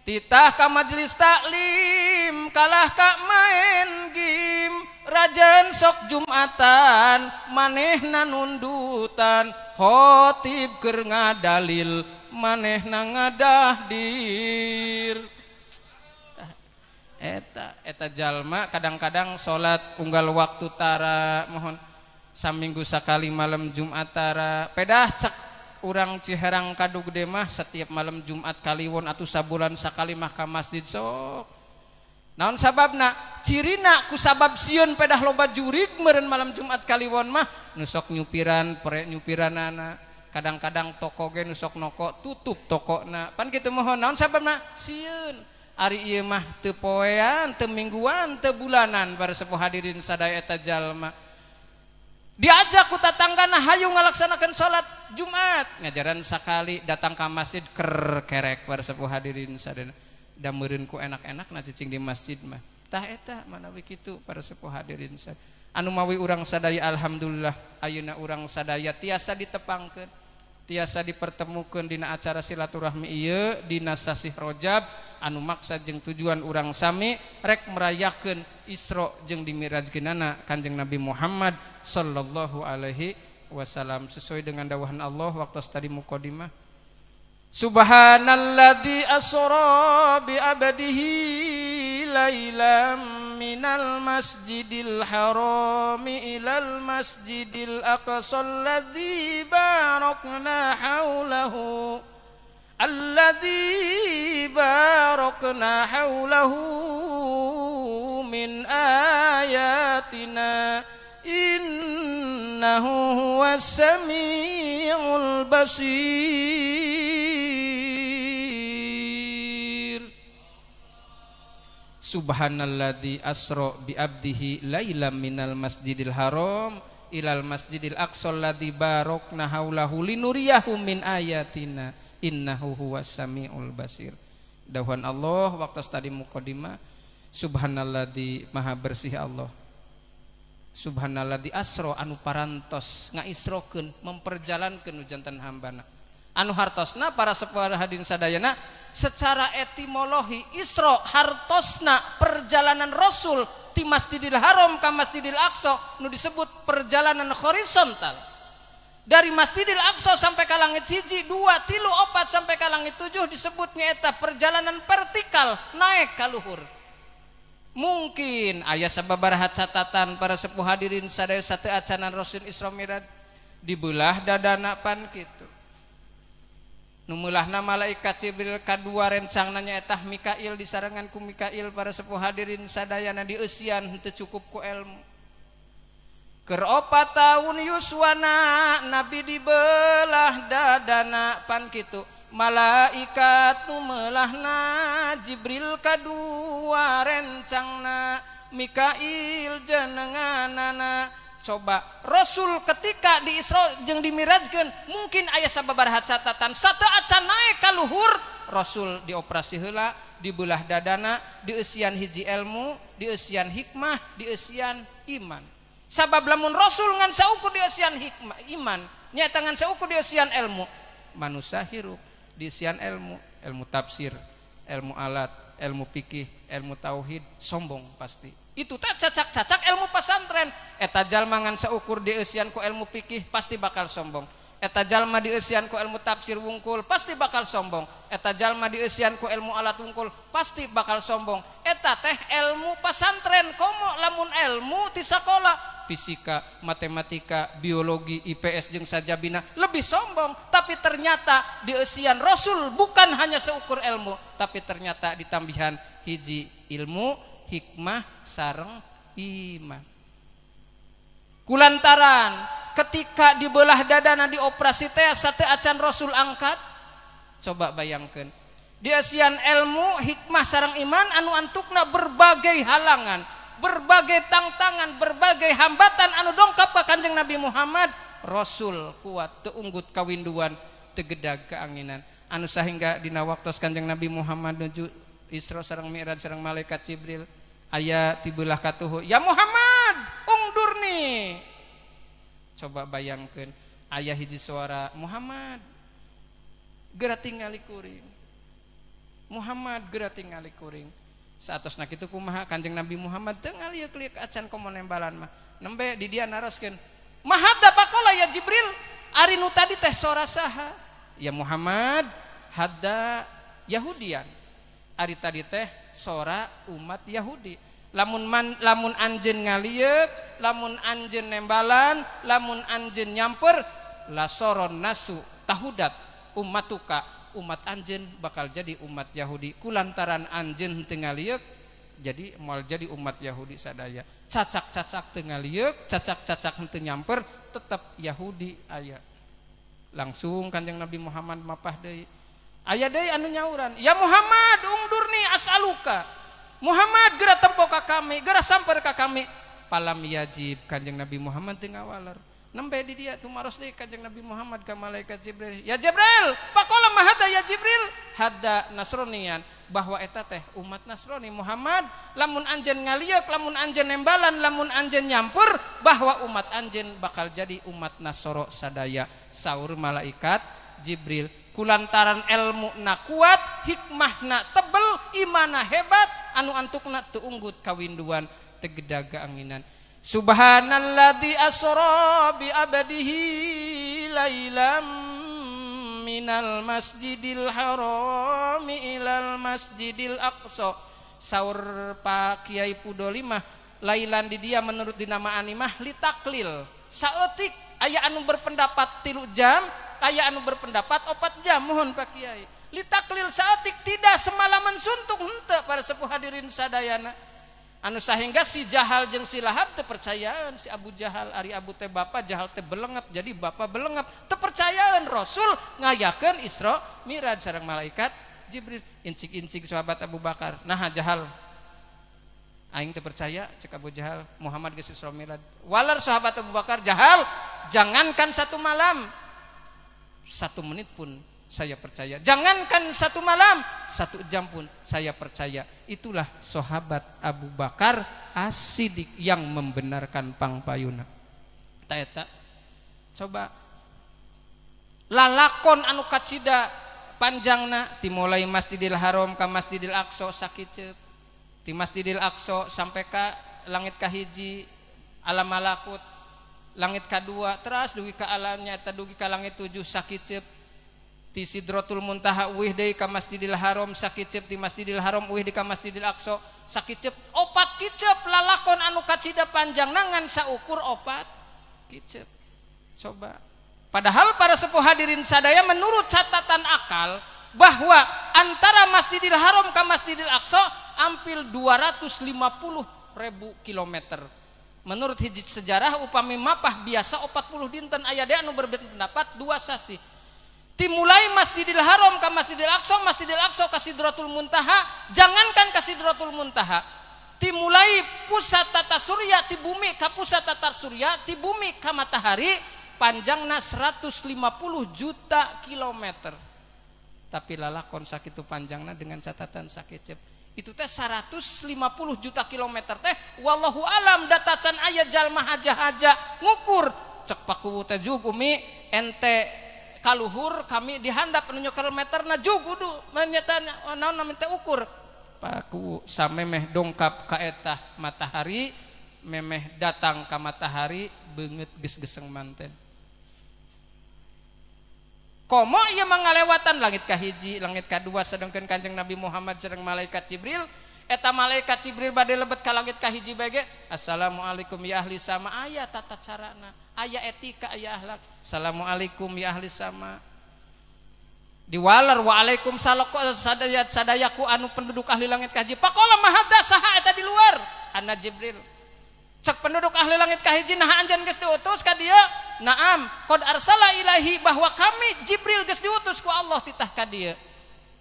titah ka majelis taklim kalah ka main game rajan sok Jumatan manehna nundutan khotib keur ngadalil manehna ngadahdir. Eta eta jalma kadang-kadang salat unggal waktu tara mohon saminggu sakali malam Jumat tara pedah cek urang Ciherang Kadugede mah setiap malam Jumat kaliwon atau sabulan sakali mah ka masjid sok. Naon sababna? Cirina ku sabab sieun pedah loba jurig meureun malam Jumat kaliwon mah nu sok nyupiran pre nyupiranana. Kadang-kadang toko ge nu sok noko tutup tokona. Pan kitu mohon naon sababna? Sieun. Ari ieu mah teu poean, teu mingguan, teu bulanan para sepuh hadirin sadaya eta jalma. Diajak ku tatanggana hayu ngalaksanakeun salat Jumat ngajaran sakali datang ka masjid ker kerek para sepuh hadirin sadaya da meureun ku enak-enak na cicing di masjid mah tah eta manawi kitu para sepuh hadirin sadaya anu mawi urang sadaya alhamdulillah ayeuna urang sadaya tiasa ditepangkeun tiasa dipertemukeun dina acara silaturahmi ieu dina sasih Rajab anu maksad jeung tujuan urang sami rek merayakeun Isra jeung dimirajkeunana Kanjeng Nabi Muhammad sallallahu alaihi wasallam sesuai dengan dawahan Allah waktu tadi mukadimah. Subhanalladzi asra bi abdihi lailam minal masjidil harami ilal masjidil aqsa alladzi barakna haulahu alladzi barakna haulahu min ayatina innahu huwas samiul basir. Subhanalladzi asra bi abdihi lailam minal masjidil haram ilal masjidil aqsa alladzi barakna haulahu linuriyahu min ayatina innahu huwas samiul basir. Dawuhan Allah waktu tadi mukadimah subhanalladzi maha bersih Allah. Subhanalladzi asra anu parantos ngaisrokeun memperjalankeun nu janten hambana. Anu hartosna para sepuh hadirin sadayana secara etimologi Isra hartosna perjalanan Rasul ti Masjidil Haram ka Masjidil Aqsa nu disebut perjalanan horizontal. Dari Masjidil Aqsa sampai ka langit 1, 2, 3, 4 sampai ka langit 7 disebutnya eta perjalanan vertikal naik ka luhur. Mungkin aya sababaraha catatan para sepuh hadirin sadaya sateu acanan Rasul Isra Miraj dibelah dadana pan kitu. Nu meulahna malaikat Jibril kadua rencangna nyaeta Mikail disarengan ku Mikail para sepuh hadirin sadayana dieusian henteu cukup ku ilmu. Keur 4 tahun yuswana Nabi dibelah dadana pan kitu. Malaikat nu meulahna Jibril kadua rencangna Mikail jenenganana. Coba Rasul ketika di Isra jeung dimirajkeun mungkin aya sababaraha catatan sateu acan naek ka luhur Rasul dioperasi heula dibelah dadana dieusian hiji ilmu dieusian hikmah dieusian iman. Sabab lamun Rasul ngan saukur dieusian hikmah iman nyaeta ngan saukur dieusian ilmu manusia hirup dieusian ilmu, ilmu tafsir, ilmu alat, ilmu fikih, ilmu tauhid, sombong pasti. Itu teh cacak-cacak ilmu pesantren. Eta jalma ngan saukur dieusian ku ilmu fikih pasti bakal sombong. Eta jalma dieusian ku ilmu tafsir wungkul pasti bakal sombong. Eta jalma dieusian ku ilmu alat wungkul pasti bakal sombong. Eta teh ilmu pesantren komo lamun ilmu ti sakola fisika, matematika, biologi, IPS jeung sajabina lebih sombong. Tapi ternyata dieusian Rasul bukan hanya seukur ilmu, tapi ternyata ditambihan hiji ilmu, hikmah sareng iman. Kulantaran ketika dibelah dadana dioperasi teh sate acan Rasul angkat. Coba bayangkan diasian ilmu hikmah sareng iman anu antukna berbagai halangan, berbagai tantangan, berbagai hambatan anu dongkap ka Kanjeng Nabi Muhammad. Rasul kuat teu unggut kawinduan, teu gedag keanginan, anu sahingga dina waktos Kanjeng Nabi Muhammad nuju Isra sareng Mi'raj sareng malaikat Jibril aya tibelah katuhu, ya Muhammad ungdurni. Coba bayangkan ayah hiji suara Muhammad geura tingali kuring, Muhammad geura tingali kuring. Saatosna kitu kumaha Kanjeng Nabi Muhammad teu ngalieu-lieu acan komo nembalan mah. Nembe di dia naroskeun, mahadda pakola ya Jibril, ari nu tadi teh sora saha? Ya Muhammad, hadda Yahudian. Ari tadi teh sora umat Yahudi. Lamun lamun anjeun ngalieuk, lamun anjeun nembalan, lamun anjeun nyamper, lasoron nasu tahudat ummatuka, umat anjeun bakal jadi umat Yahudi. Kulantaran anjeun teu ngalieuk jadi moal jadi umat Yahudi sadaya. Cacak-cacak teu ngalieuk, cacak-cacak henteu nyamper, tetep Yahudi aya. Langsung Kanjeng Nabi Muhammad mapah deui. Aya deui anu nyauran, ya Muhammad ungdurni as'aluka. Muhammad geura tempo ka kami, geura samper ka kami. Palam yajib Kanjeng Nabi Muhammad teu ngawaler. Nembe di dia tumaros deui Kanjeng Nabi Muhammad ka malaikat Jibril. Ya Jibril, pakola mahada ya Jibril? Hada Nasronian, bahwa eta teh umat Nasrani. Muhammad, lamun anjeun ngalieuk, lamun anjeun nembalan, lamun anjeun nyampur, bahwa umat anjeun bakal jadi umat Nasoro sadaya. Saur malaikat Jibril. Kulantaran ilmu na kuat, hikmah na tebel, imana hebat, anu antukna teu unggut kawinduan, teu gedaga anginan. Subhanalladzi asra bi abdihi lailam minal masjidil harami ilal masjidil aqsa. Saur Pak Kiai Pudoli mah lailan di dia menurut dinamaan mah litaklil. Saeutik aya anu berpendapat 3 jam, aya anu berpendapat 4 jam. Mohon Pak Kiai, litaklil saeutik tidak semalaman suntuk henteu para sepuh hadirin sadayana. Anu sahingga si Jahal jeung si Lahab teu percayaan. Si Abu Jahal, ari Abu teh bapa, Jahal teh belengep, jadi bapa belengep. Teu percayaan Rasul ngayakeun Isra Mi'raj sareng malaikat Jibril. Incik-incik sahabat Abu Bakar, nah Jahal aing teu percaya, cek Abu Jahal, Muhammad geus Isra Mi'raj. Walar sahabat Abu Bakar, Jahal jangankan 1 malam, 1 menit pun saya percaya. Jangankan 1 malam, 1 jam pun saya percaya. Itulah sahabat Abu Bakar As-Siddiq yang membenarkan pangpayuna. Ta eta coba lalakon anu kacida panjangna timulai Masjidil Haram ka Masjidil Aqsa sakiceup. Ti Masjidil Aqsa sampai ka langit kahiji alam malakut, langit kadua teras dugi ka alamnya eta dugi ka langit 7 sakiceup. Ti Sidratul Muntaha uih deui ka Masjidil Haram sakiceup, ti Masjidil Haram uih deui ka Masjidil Aqsa sakiceup. 4 kiceup lalakon anu kacida panjang nangan saukur 4 kiceup. Coba padahal para sepuh hadirin sadaya menurut catatan akal bahwa antara Masjidil Haram ke Masjidil Aqsa ampil 250.000 kilometer. Menurut hiji sejarah upami mapah biasa 40 dinten, aya deui anu berpendapat 2 sasi. Dimulai Masjidil Haram ke Masjidil Aqsa, Masjidil Aqsa ke Sidratul Muntaha, jangankan ke Sidratul Muntaha, dimulai pusat tata surya ti bumi ka pusat tata surya ti bumi ka matahari panjangna 150 juta kilometer. Tapi lalakon sakitu panjangna dengan catatan sakecep. Itu teh 150 juta kilometer teh wallahu alam data can aya jalma haja-haja ngukur. Cek pakuwu teh jug umi ente kaluhur kami dihandap anu kilometer na jug kudu menyata naon namanya teh ukur. Paku samemeh dongkap ka eta matahari, memeh datang ka matahari beungeut geus geseng manten. Komo ieu mangalewatan langit kahiji, langit kadua, sedangkan Kanjeng Nabi Muhammad sareng malaikat Jibril. Eta malaikat Jibril bade lebet ka langit kahiji bae ge, assalamualaikum ya ahli sama, aya tata carana, aya etika, aya akhlak. Assalamualaikum ya ahli sama. Diwalar waalaikumsalam sadaya sadayaku anu penduduk ahli langit kahiji. Pakola mahada saha eta di luar? Ana Jibril. Cek penduduk ahli langit kahiji, nah anjeun geus diutus ka dieu? Naam, qad arsala ilahi, bahwa kami Jibril geus diutus ku Allah titah ka dieu.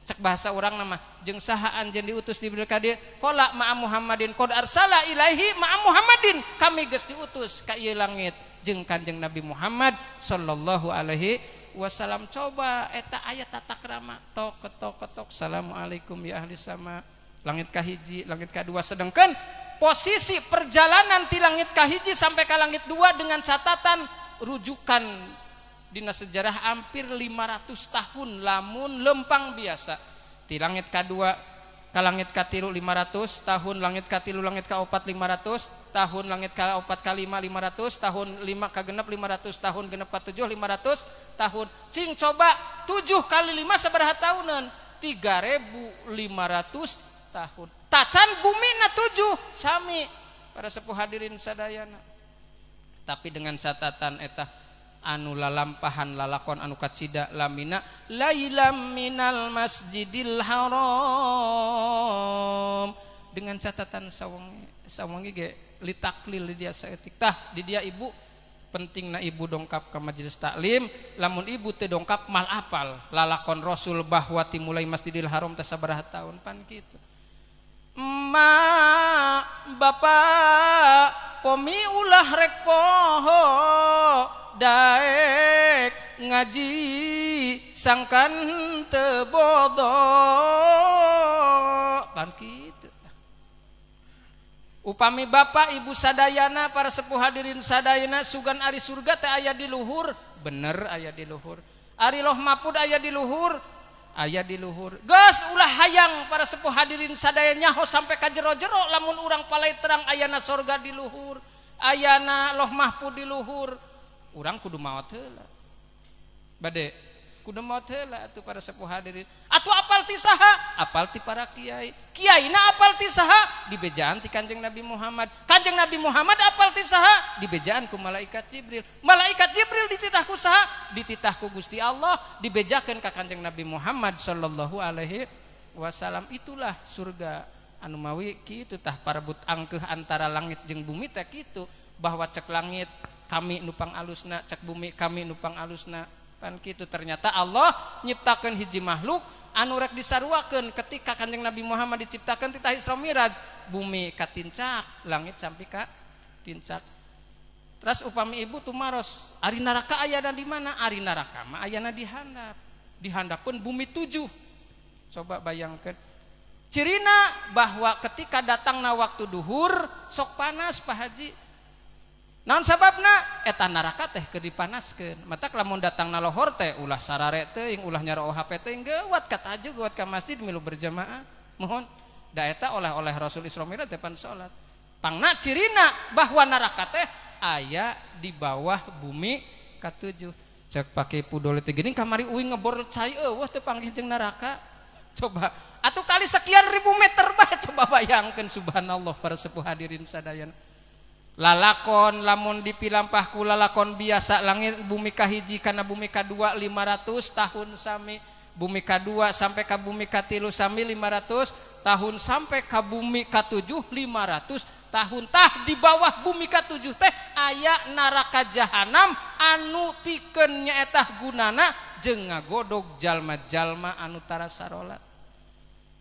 Cek bahasa urang nama jeung saha anjeun diutus Jibril ka dieu? Qala ma'a Muhammadin, qad arsala ilahi ma'a Muhammadin, kami geus diutus ka ieu langit jeung Kanjeng Nabi Muhammad sallallahu alaihi wasallam. Coba eta aya tata krama, tok ketok ketok, assalamualaikum ya ahli sama, langit kahiji, langit kadua. Sedangkan posisi perjalanan ti langit kahiji sampai ke langit dua dengan catatan rujukan dina sejarah hampir 500 tahun lamun lempang biasa. Ti langit kadua ka langit katilu 500 tahun, langit katilu langit kaopat 500 tahun, langit kaopat kalima 500 tahun, 5 ka genep 500 tahun, genep ka 7 500 tahun. Cing coba 7 kali 5 sabaraha tahunan? 3500 tahun. Tacan bumi na 7 sami para sepuh hadirin sadayana. Tapi dengan catatan eta anu lalampahan lalakon anu kacida lamina lailam minal masjidil haram, dengan catatan sawangi sawangi ge litaklil di dia saeutik. Tah di dia ibu pentingna ibu dongkap ke majelis taklim, lamun ibu teu dongkap mal apal lalakon Rasul bahwa timulai Masjidil Haram teh sabaraha tahun pan kitu. Ma bapak pomi ulah rek poho daek ngaji sangkan teu bodoh pan kitu. Upami bapak ibu sadayana para sepuh hadirin sadayana sugan ari surga teh aya di luhur, bener aya di luhur. Ari loh mahfud aya di luhur, aya di luhur. Geus ulah hayang para sepuh hadirin sadaya nyaho sampai ka jero-jero lamun urang palai terang ayana sorga di luhur, ayana loh mahfud di luhur, urang kudu maot heula. Bade kudu maot heula atuh para sepuh hadirin. Atuh apal ti saha? Apal ti para kiai. Kiaina apal ti saha? Dibejaan ti Kanjeng Nabi Muhammad. Kanjeng Nabi Muhammad apal ti saha? Dibejaan ku malaikat Jibril. Malaikat Jibril dititah ku saha? Dititah ku Gusti Allah, dibejakeun ka Kanjeng Nabi Muhammad sallallahu alaihi wasallam. Itulah surga anu mawi kitu tah parebut angkeuh antara langit jeung bumi teh kitu, bahwa cek langit kami nupang alusna, cek bumi kami nupang alusna. Pan kitu ternyata Allah nyiptakeun hiji makhluk anu rek disaruakeun ketika Kanjeng Nabi Muhammad diciptakeun titah Isra Miraj, bumi katincak, langit sampai ka tincak. Terus upami ibu tumaros, ari neraka ayana di mana? Ari neraka mah ayana di handap. Di handapeun bumi 7. Coba bayangkeun. Cirina bahwa ketika datangna waktu duhur sok panas Pak Haji. Naon sababna? Eta neraka teh keur dipanaskeun. Matak lamun datangna lohor teh ulah sarare teuing, ulah nyaroo HP teuing, geuwat ka tahajud, geuwat ka masjid milu berjamaah. Mohon da eta oleh-oleh Rasul Isra Mi'raj teh pan salat. Pangna cirina bahwa neraka teh aya di bawah bumi katujuh. Cek pake pudole teh geuning kamari uing ngebor cai eueuh teu panggih jeung neraka. Coba atuh kali sekian ribu meter bae coba bayangkeun, subhanallah para sepuh hadirin sadayana. Lalakon lamun dipilampah ku lalakon biasa langit bumi kahiji kana bumi kadua 500 tahun sami, bumi kadua sampai ka bumi katilu sami 500 tahun, sampai ka bumi katujuh 500 tahun. Tah di bawah bumi katujuh teh aya neraka jahanam anu pikeun nyaeta gunana jeung ngagodog jalma-jalma anu tara sarolat.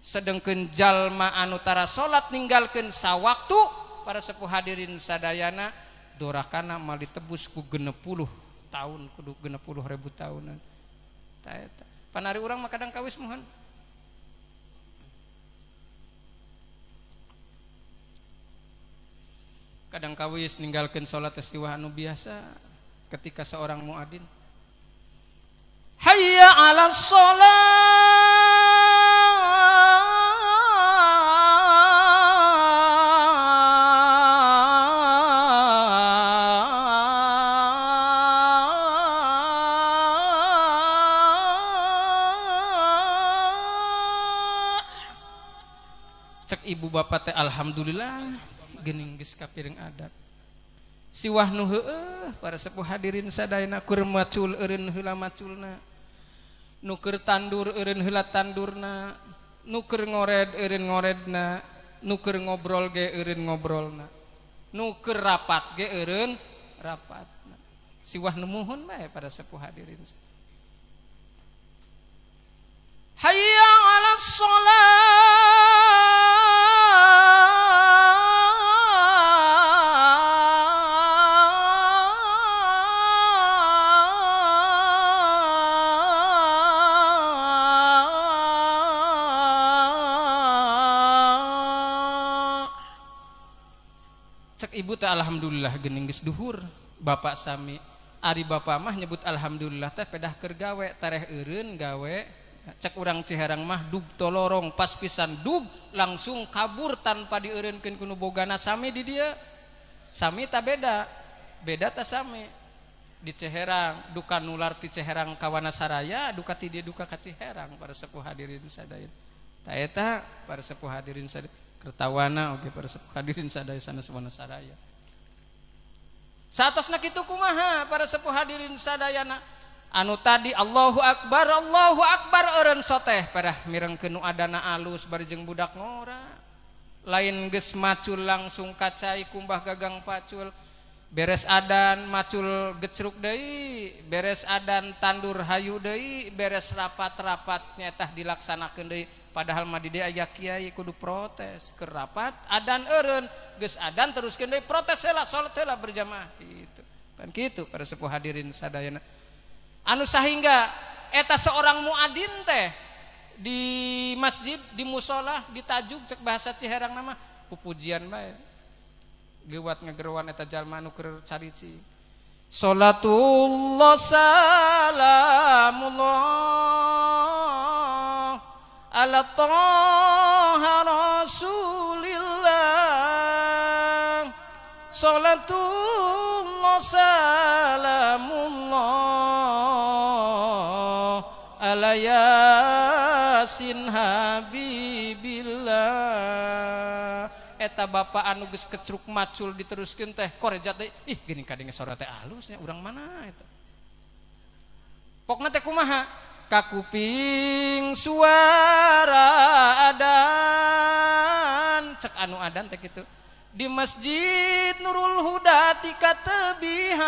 Sedengkeun jalma anu tara salat ninggalkeun sawaktu para sepuh hadirin sadayana dorakana mal ditebus ku 60 tahun, kudu 60.000 tahunan. Ta eta. Panari urang mah kadang kawis mohon. Kadang kawis ninggalkeun salat teh siwah anu biasa ketika seorang muadin hayya 'alas shalah. ibu bapak teh alhamdulillah geuning geus kapiring adat. Siwah nu heueuh para sepuh hadirin sadayana keur macul eureun heula maculna. Nu keur tandur eureun heula tandurna, nu keur ngored eureun ngoredna, nu keur ngobrol ge eureun ngobrolna, nu keur rapat ge eureun rapatna. Siwah nu muhun bae para sepuh hadirin. Hayya 'alas shalah. Cek ibu teh alhamdulillah geuning geus duhur. Bapak sami ari bapak mah nyebut alhamdulillah teh pedah keur gawe tareh eureun gawe. Cek urang Ciherang mah dug tolorong pas pisan dug langsung kabur tanpa dieureunkeun ku nu bogana sami di dieu. Sami ta beda. Beda ta sami. Di Ciherang duka nular ti Ciherang ka Wanasaraya duka ti dieu duka ka Ciherang para sepuh hadirin sadaya. Ta eta para sepuh hadirin sadaya Kertawana oge para sepuh hadirin sadaya sanes Wanasaraya. Saatosna kitu kumaha para sepuh hadirin sadayana anu tadi Allahu Akbar eureun soteh parah mirengkeun nu adana alus bari jeung budak ngora. Lain geus macul langsung kacai kumbah gagang pacul. Beres adan macul gecruk deui, beres adan tandur hayu deui, beres rapat-rapat nyatah dilaksanakeun deui. Padahal mah di dieu aya kiai kudu protes keur rapat adan eureun geus adan teruskeun deui protes heula salat heula berjamaah kitu. Pan kitu para sepuh hadirin sadayana. Anu sahingga eta seorang muadin teh di masjid, di musola, di tajuk cek bahasa Ciherang nama pupujian bae. Gewat ngegeroan eta jalma anu keur carici. Salatullah salamullah ala taha rasulillah. Salatullah salamullah ala yasin habibillah. Eta bapak anu geus kecruk macul diteruskeun teh korejat teh ih geuning kadenge sora teh alusnya urang mana eta. Pokna teh kumaha? Kakuping suara adan cek anu adan teh kitu di Masjid Nurul Huda tika tebihan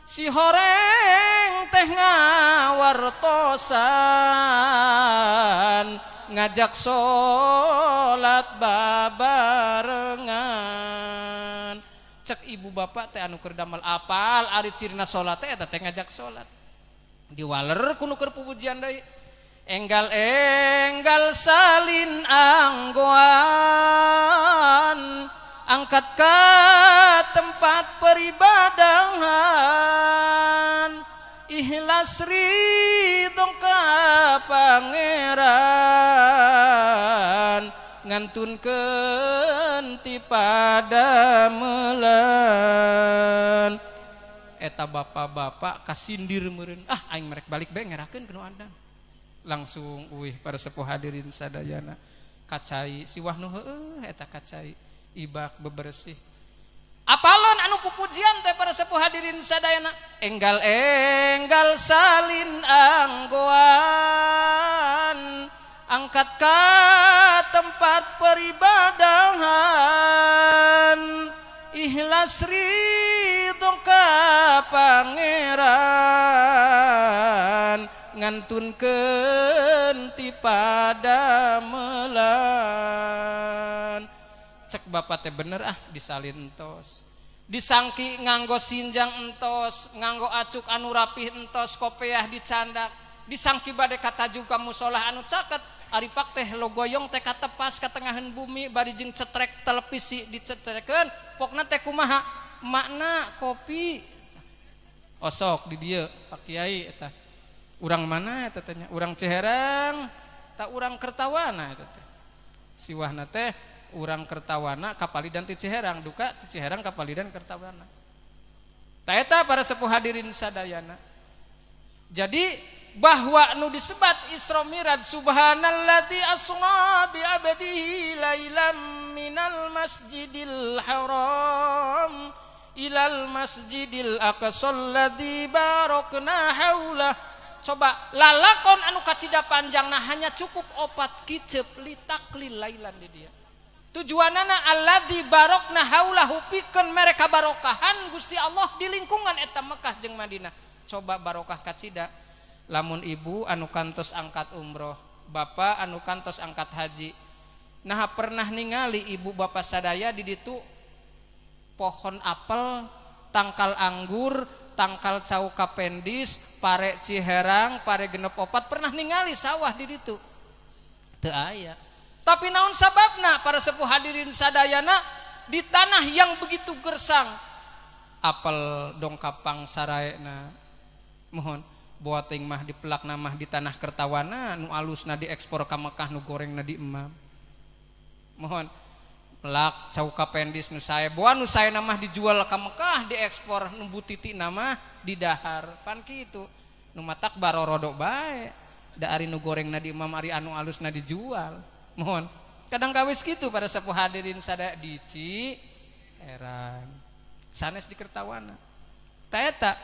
si horeng teh ngawartosan ngajak salat babarengan. Cek ibu bapak teh anu keur damel apal ari cirina salat teh eta teh ngajak salat diwaler ku nu keur pupujian deui enggal-enggal salin anggoan angkat ka tempat peribadahan ikhlas ridho ka pangeran ngantunkeun ti padamelan. Eta bapak-bapak kasindir meureun ah aing merek balik bae ngerakeun ku nu adan. Langsung uih para sepuh hadirin sadayana kacai siwah nu heueuh eta kacai ibak bebersih. Apalon anu pupujian teh para sepuh hadirin sadayana enggal-enggal salin anggoan angkat ka tempat peribadahan ikhlas ridho ka pangeran ngantunkeun ti padamelan. Cek bapak teh bener ah disalin entos disangki nganggo sinjang entos nganggo acuk anu rapih entos kopeah dicandak disangki bade katajuk ka musolah anu caket ari pak teh logoyong teh katepas ka tengahan bumi bari jeung cetrek televisi dicetrekeun pokna teh kumaha makna kopi osok di dieu Pak Kiai eta urang mana eta teh nya urang Ciherang ta urang Kertawana eta teh siwahna teh urang Kertawana kapalidan ti Ciherang duka ti Ciherang kapalidan Kertawana. Ta eta para sepuh hadirin sadayana. Jadi bahwa nu disebat Isra Miraj subhanalladzi asra bi abdihi lailam minal masjidil haram ilal masjidil aqsal ladzi barakna haulah. Coba lalakon anu kacida panjangna hanya cukup opat kicep litaklil lailan di dia. Tujuanana alladzi barokna haulahu pikeun mereka barokahan Gusti Allah di lingkungan eta Mekah jeung Madinah. Coba barokah kacida lamun ibu anu kantos angkat umroh, bapak anu kantos angkat haji. Nah pernah ningali ibu bapak sadaya di ditu pohon apel, tangkal anggur, tangkal cau kapendis, pare ciherang, pare genep opat, pernah ningali sawah di ditu? Teu aya. Tapi naon sababna para sepuh hadirin sadayana di tanah yang begitu gersang apel dongkapang saraena mohon boating mah dipelakna mah di tanah Kertawana nu alusna diekspor ka Mekah nu gorengna di emam. Mohon pelak cau kapendis nu sae boa nu saena mah dijual ka Mekah diekspor nu butitina mah didahar pan kitu nu matak barorodok bae da ari nu gorengna di emam ari anu alusna dijual. Mohon kadang kawis gitu pada sepuh hadirin sada di Ciherang sanes di Kertawana. Ta eta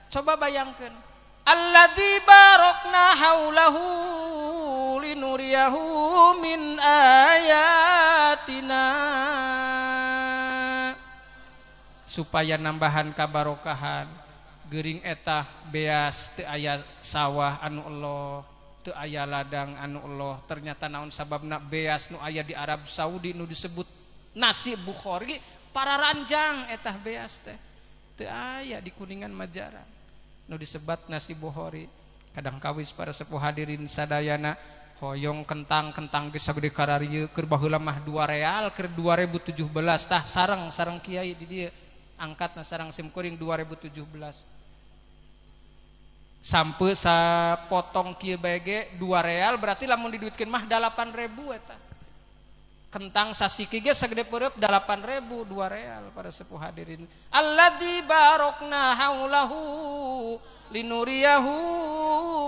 coba bayangkeun alladzi barokna haulahu linuriyahu min ayatina supaya nambahan kabarokahan geuring eta beas teu aya sawah anu Allah teu aya ladang anu Allah. Ternyata naon sababna beas nu aya di Arab Saudi nu disebut nasi Bukhari para ranjang etah beas teh teu aya di Kuningan Majaran nu disebat nasi Bukhari. Kadang kawis para sepuh hadirin sadayana hoyong kentang-kentang geus sagede kararieu keur baheula mah 2 real keur 2017 tah sareng-sareng kiai di dieu angkatna sareng simkuring 2017 sampai sapotong kieu bae ge 2 real berarti lamun diduitkeun mah 8.000 eta. Kentang sasiki ge sagede peureub 8.000 2 real para sepuh hadirin. Alladzi barokna haulahu linuriyahu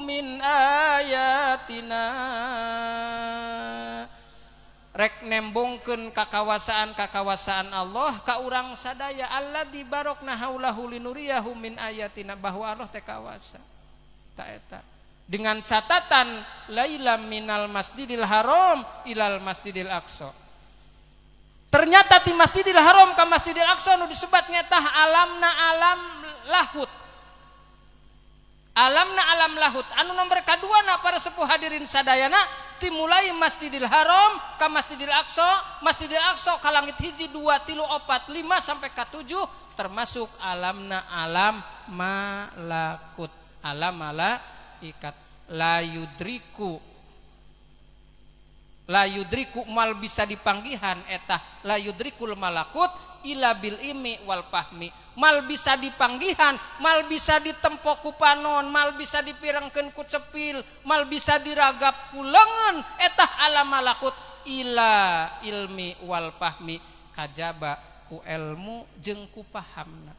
min ayatina. Rek nembongkeun kakawasaan-kakawasaan Allah ka urang sadaya alladzi barokna haulahu linuriyahu min ayatina bahwa Allah teh kawasa. Ta eta dengan catatan laila minal masjidil haram ilal masjidil aqsa. Ternyata di Masjidil Haram ka Masjidil Aqsa nu disebat nyata alamna alam lahut. Alamna alam lahut anu nomor kaduana para sepuh hadirin sadayana timulai Masjidil Haram ka Masjidil Aqsa, Masjidil Aqsa ka langit hiji 2 3 4 5 sampai ka 7 termasuk alamna alam malakut. Alam malaikat la yudriku mal bisa dipanggihan etah la yudrikul malakut ila bil imi wal fahmi. Mal bisa dipanggihan, mal bisa ditempok ku panon, mal bisa dipirengkeun ku cepil, mal bisa diragap ku leungeun etah alam malakut ila ilmi wal fahmi kajaba ku ilmu jeung ku pahamna.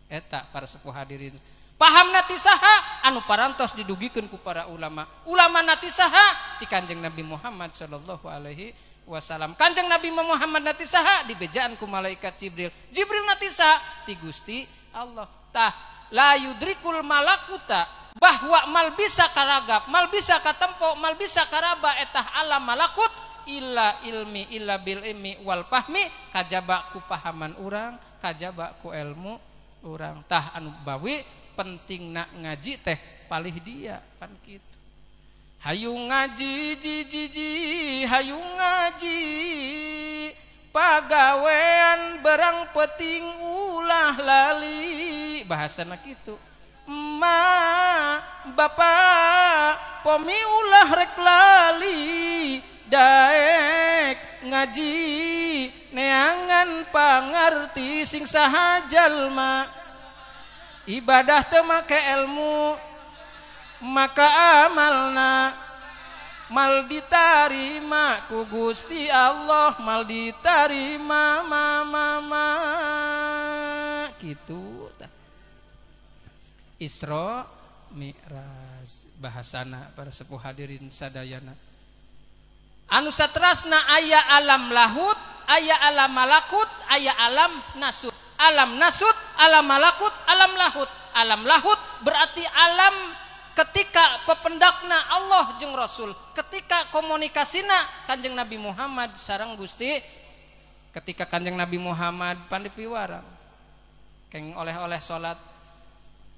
Eta para sepuh hadirin paham nati saha anu parantos didugikeun ku para ulama. Ulama nati saha ti Kanjeng Nabi Muhammad sallallahu alaihi wasallam. Kanjeng Nabi Muhammad nati saha dibejaan ku malaikat Jibril. Jibril nati saha ti Gusti Allah. Tah la yudrikul malakuta bahwa mal bisa karagap, mal bisa katempo, mal bisa karaba etah alam malakut illa ilmi illa bil ilmi wal fahmi kajaba ku pahaman urang, kajaba ku ilmu urang. Tah anu bawi penting nak ngaji teh palih dia pan kitu. Hayu ngaji ji ji ji hayu ngaji pagawean berang peting ulah lali bahasana kitu. Ma bapak pomi ulah rek lali daek ngaji neangan pangarti sing saha jalma ibadah teu make ilmu maka amalna mal ditarima ku Gusti Allah mal ditarima ma ma ma kitu. Isra Mi'raj. Bahasana para sepuh hadirin sadayana. Anu saterasna aya alam lahut, aya alam malakut, aya alam nasut. Alam nasut, alam malakut, alam lahut. Alam lahut berarti alam ketika pependakna Allah jeung Rasul, ketika komunikasina Kanjeng Nabi Muhammad sareng Gusti, ketika Kanjeng Nabi Muhammad pandipiwarang keng oleh-oleh salat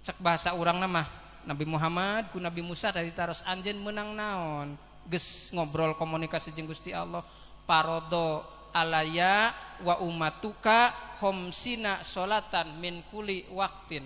cek bahasa urang nama Nabi Muhammad ku Nabi Musa tadi taros anjeun menang naon geus ngobrol komunikasi jeung Gusti Allah parodo alaya wa ummatuka khomsina solatan min kuli waktin,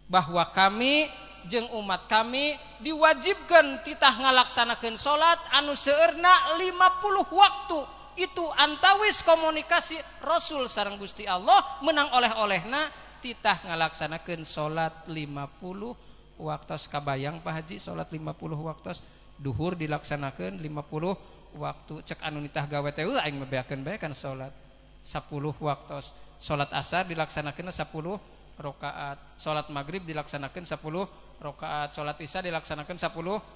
bahwa kami jeung umat kami diwajibkan titah ngalaksanakeun salat anu seueurna 50 waktu. Itu antawis komunikasi Rasul sareng Gusti Allah menang oleh-olehna titah ngalaksanakeun salat 50 waktos. Kabayang Pak Haji salat 50 waktos, duhur dilaksanakeun 50 waktu, cek anu nitah gawe teh aing mah beakeun bae kan salat 10 waktos, salat asar dilaksanakeun 10 rakaat, salat maghrib dilaksanakeun 10 rakaat, salat isya dilaksanakeun 10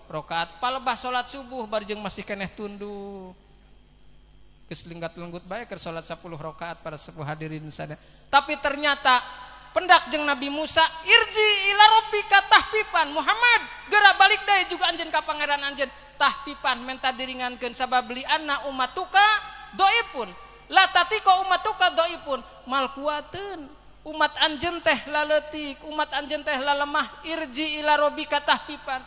rakaat, palebah salat subuh bari jeung masih keneh tunduk geus linggat-lenggut bae keur salat 10 rakaat para sepuh hadirin sadaya. Tapi ternyata pendak jeung Nabi Musa irji ila rabbika tahpipan, Muhammad geura balik deui juga anjeun ka pangeran anjeun tahpipan menta diringankeun sabab li anna ummatuka dhaifun la tatiko ummatuka dhaifun mal kuateun umat anjeun teh laleutik, umat anjeun teh lalemah, irji ila rabbika tahpipan.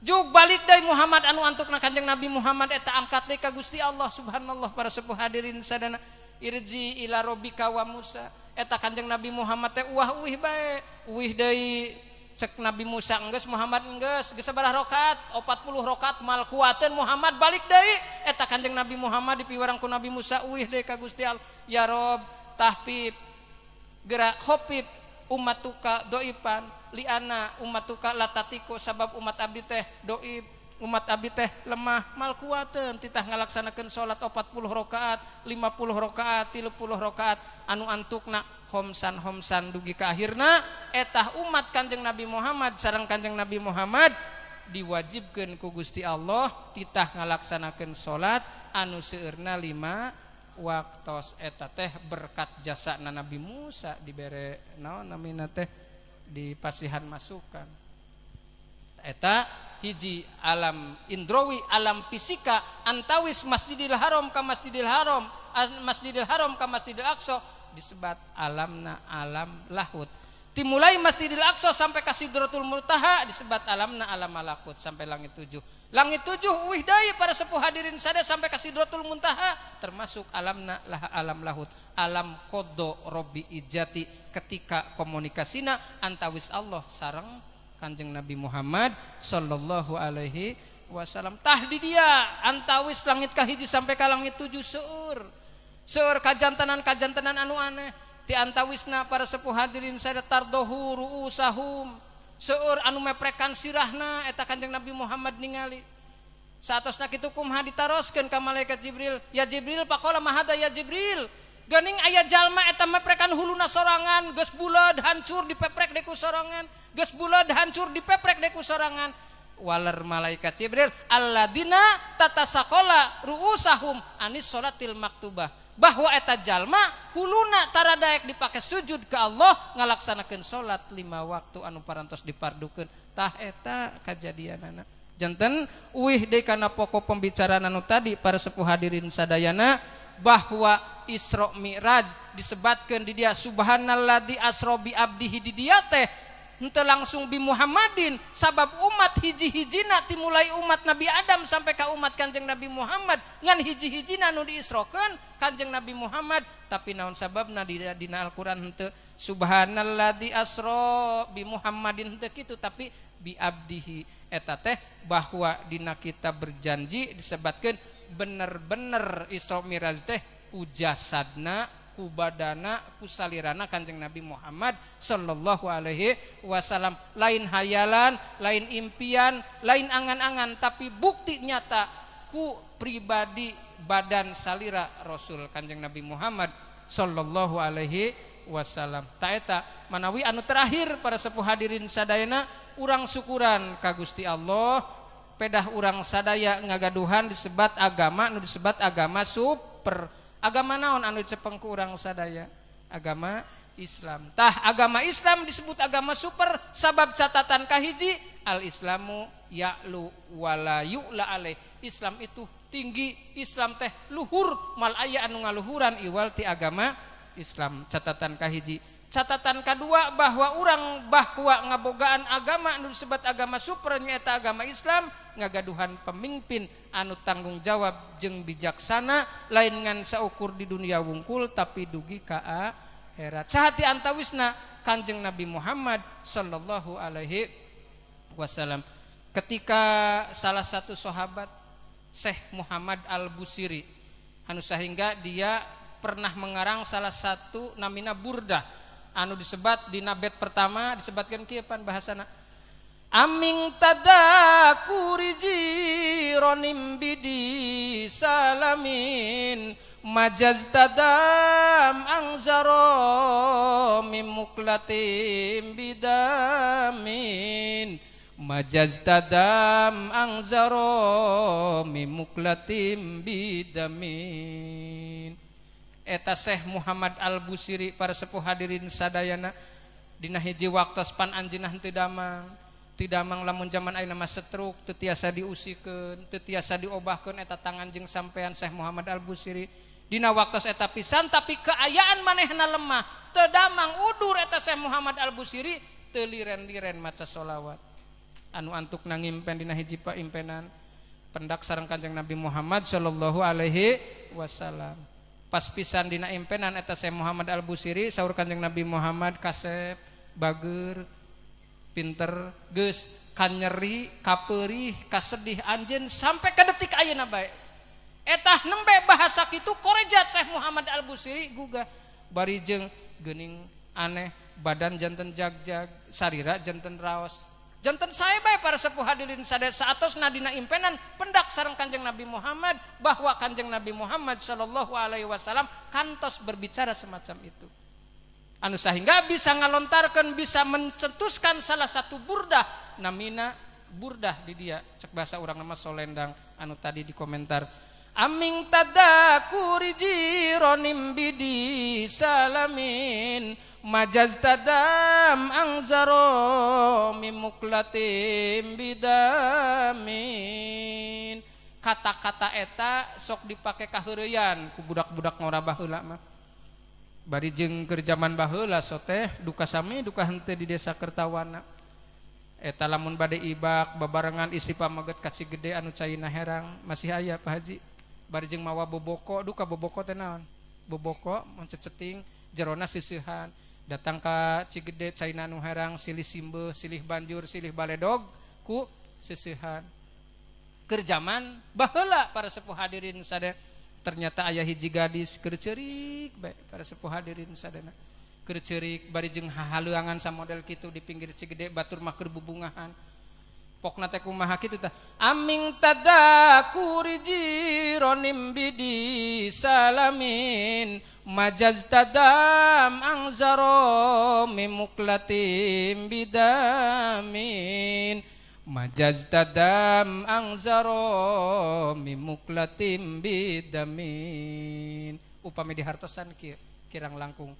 Juk balik deui Muhammad anu antukna Kanjeng Nabi Muhammad eta angkat deui ka Gusti Allah. Subhanallah para sepuh hadirin sadana, irji ila rabbika wa Musa eta Kanjeng Nabi Muhammad teh uah uih bae, uih deui cek Nabi Musa enggeus Muhammad enggeus geus sabaraha rakaat 40 rakaat mal kuateun Muhammad balik deui eta Kanjeng Nabi Muhammad dipiwarang ku Nabi Musa uih deui ka Gusti Allah, ya Rob tahpib gerak hopib ummatuka doipan liana ummatuka latatiko sabab umat abdi teh doib, umat abdi teh lemah mal kuateun titah ngalaksanakeun salat 40 rakaat 50 rakaat 30 rakaat anu antukna homsan-homsan dugi ka akhirna etah umat Kanjeng Nabi Muhammad sareng Kanjeng Nabi Muhammad diwajibkeun ku Gusti Allah titah ngalaksanakeun salat anu seueurna 5 waktos. Eta teh berkat jasa Nabi Musa dibere naon namina teh di pasihan masukan. Eta hiji alam indrawi, alam fisika antawis Masjidil Haram ka Masjidil Haram, Masjidil Haram ka Masjidil Aqsa disebat alamna alam lahut. Dimulai Masjidil Aqsa sampai ka Sidratul Muntaha disebat alamna alam malakut sampai langit 7. Langit 7 uih deui para sepuh hadirin sada sampai ka Sidratul Muntaha termasuk alamna lah alam lahut, alam qada robbi ijati ketika komunikasina antawis Allah sareng Kanjeng Nabi Muhammad sallallahu alaihi wasallam. Tah di dia antawis langit kahiji sampai ka langit 7 seueur. Seueur kajantanan-kajantanan anu aneh. Ti antawisna para sepuh hadirin sada tardohu ruusahum seueur anu meprekan sirahna eta Kanjeng Nabi Muhammad ningali. Saatosna kitu kumaha ditaroskeun ka malaikat Jibril, ya Jibril pakola mahada ya Jibril, geuning aya jalma eta meprekan huluna sorangan geus buleud hancur dipeprek deui ku sorangan, geus buleud hancur dipeprek deui ku sorangan. Waler malaikat Jibril alladina tatasakola ruusahum anis sholatil maktubah, bahwa eta jalma huluna taradaek dipake sujud ke Allah ngalaksanakeun salat 5 waktu anu parantos dipardukeun. Tah eta kajadianana. Janten uih deui kana pokok pembicaraan anu tadi para sepuh hadirin sadayana bahwa Isra Mi'raj disebatkeun di dia subhanalladzi asra bi abdihi di dia teh henteu langsung bi Muhammadin sabab umat hiji-hijina timulai umat Nabi Adam sampai ka umat Kanjeng Nabi Muhammad ngan hiji-hijina nu diisrokeun Kanjeng Nabi Muhammad. Tapi naon sababna dina Al-Qur'an henteu subhanalladzi asra bi Muhammadin henteu kitu tapi bi abdihi. Eta teh bahwa dina kita berjanji disebatkeun bener-bener Isra Mi'raj teh ku jasadna ku badana ku salirana Kanjeng Nabi Muhammad sallallahu alaihi wasallam. Lain hayalan, lain impian, lain angan-angan, tapi bukti nyata ku pribadi badan salira Rasul Kanjeng Nabi Muhammad sallallahu alaihi wasallam. Ta eta manawi anu terakhir para sepuh hadirin sadayana Urang syukuran ka Gusti Allah pedah urang sadaya ngagaduhan disebat agama nu disebat agama super. Agama naon anu dicepeng ku urang sadaya? Agama Islam. Tah agama Islam disebut agama super sabab catatan kahiji al Islamu ya'lu wala yu'la alaih. Islam itu tinggi, Islam teh luhur, mal aya anu ngaluhuran iwal ti agama Islam. Catatan kahiji. Catatan kedua bahwa urang bahwa ngabogaan agama anu disebut agama super nyaeta agama Islam ngagaduhan pemimpin anu tanggung jawab jeung bijaksana lain ngan saukur di dunia wungkul tapi dugi ka akhirat. Sahati antawisna Kanjeng Nabi Muhammad sallallahu alaihi wasallam. Ketika salah satu sahabat Syekh Muhammad Al-Busiri anu sehingga dia pernah mengarang salah satu namina burdah anu disebat dina bait pertama disebatkan kieu pan bahasana aming tadakuri jironim bidi salamin majaz tadam angzaro mim muklatim bidamin majaz tadam angzaro mim muklatim bidamin. Eta Syekh Muhammad Al-Busiri para sepuh hadirin sadayana dina hiji waktos pan anjeunna teu damang teu damang lamun zaman ayeuna mah stroke teu tiasa diusikeun teu tiasa diobahkeun eta tangan jeung sampean Syekh Muhammad Al-Busiri dina waktos eta pisan tapi keayaan manehna lemah teu damang udur eta Syekh Muhammad Al-Busiri teu liren-liren maca sholawat anu antukna ngimpen dina hiji paimpenan pendak sareng Kanjeng Nabi Muhammad sallallahu alaihi wasallam. Pas pisan dina impenan eta Syekh Muhammad Al-Busiri saur Kanjeng Nabi Muhammad kasep bager pinter geus kanyeri kapeurih kasedih anjeun sampai ke detik ayeuna bae. Eta nembe bahasa kitu korejat Syekh Muhammad Al-Busiri gugah bari jeung geuning aneh badan janten jagjag sarira janten raos janten sae bae para sepuh hadirin sadaya saatosna dina impenan pendak sareng Kanjeng Nabi Muhammad bahwa Kanjeng Nabi Muhammad sallallahu alaihi wasallam kantos berbicara semacam itu anu sehingga bisa ngalontarkeun bisa mencetuskan salah satu burdah namina burdah di dia cek bahasa urang nama solendang anu tadi di komentar aming tadakuri jironim bidi salamin majaz tadam angzaro mim muklatim bidamin. Kata-kata eta sok dipake kaheureyan ku budak-budak ngora baheula mah bari jeung keur jaman baheula soteh duka sami duka henteu di desa Kertawana eta lamun bade ibak babarengan istri pameget ka Cigede anu caina herang masih aya Pak Haji bari jeung mawa boboko duka boboko teh naon boboko mun ceceting jerona siseuhan datang ka Cigede caina nu herang silih simbeuh silih banjur silih baledog ku siseuhan. Keur jaman baheula para sepuh hadirin sadaya ternyata aya hiji gadis keur ceurik bae para sepuh hadirin sadaya keur ceurik bari jeung hahaleuangan samodel kitu di pinggir Cigede batur mah keur bubungahan pokna teh kumaha kitu tah aming tadakuri jironim bidi salamin majaz tadam angzaro mim muklatim bidamin majaz tadam angzaro mim muklatim bidamin. Upami dihartosan kieu kirang langkung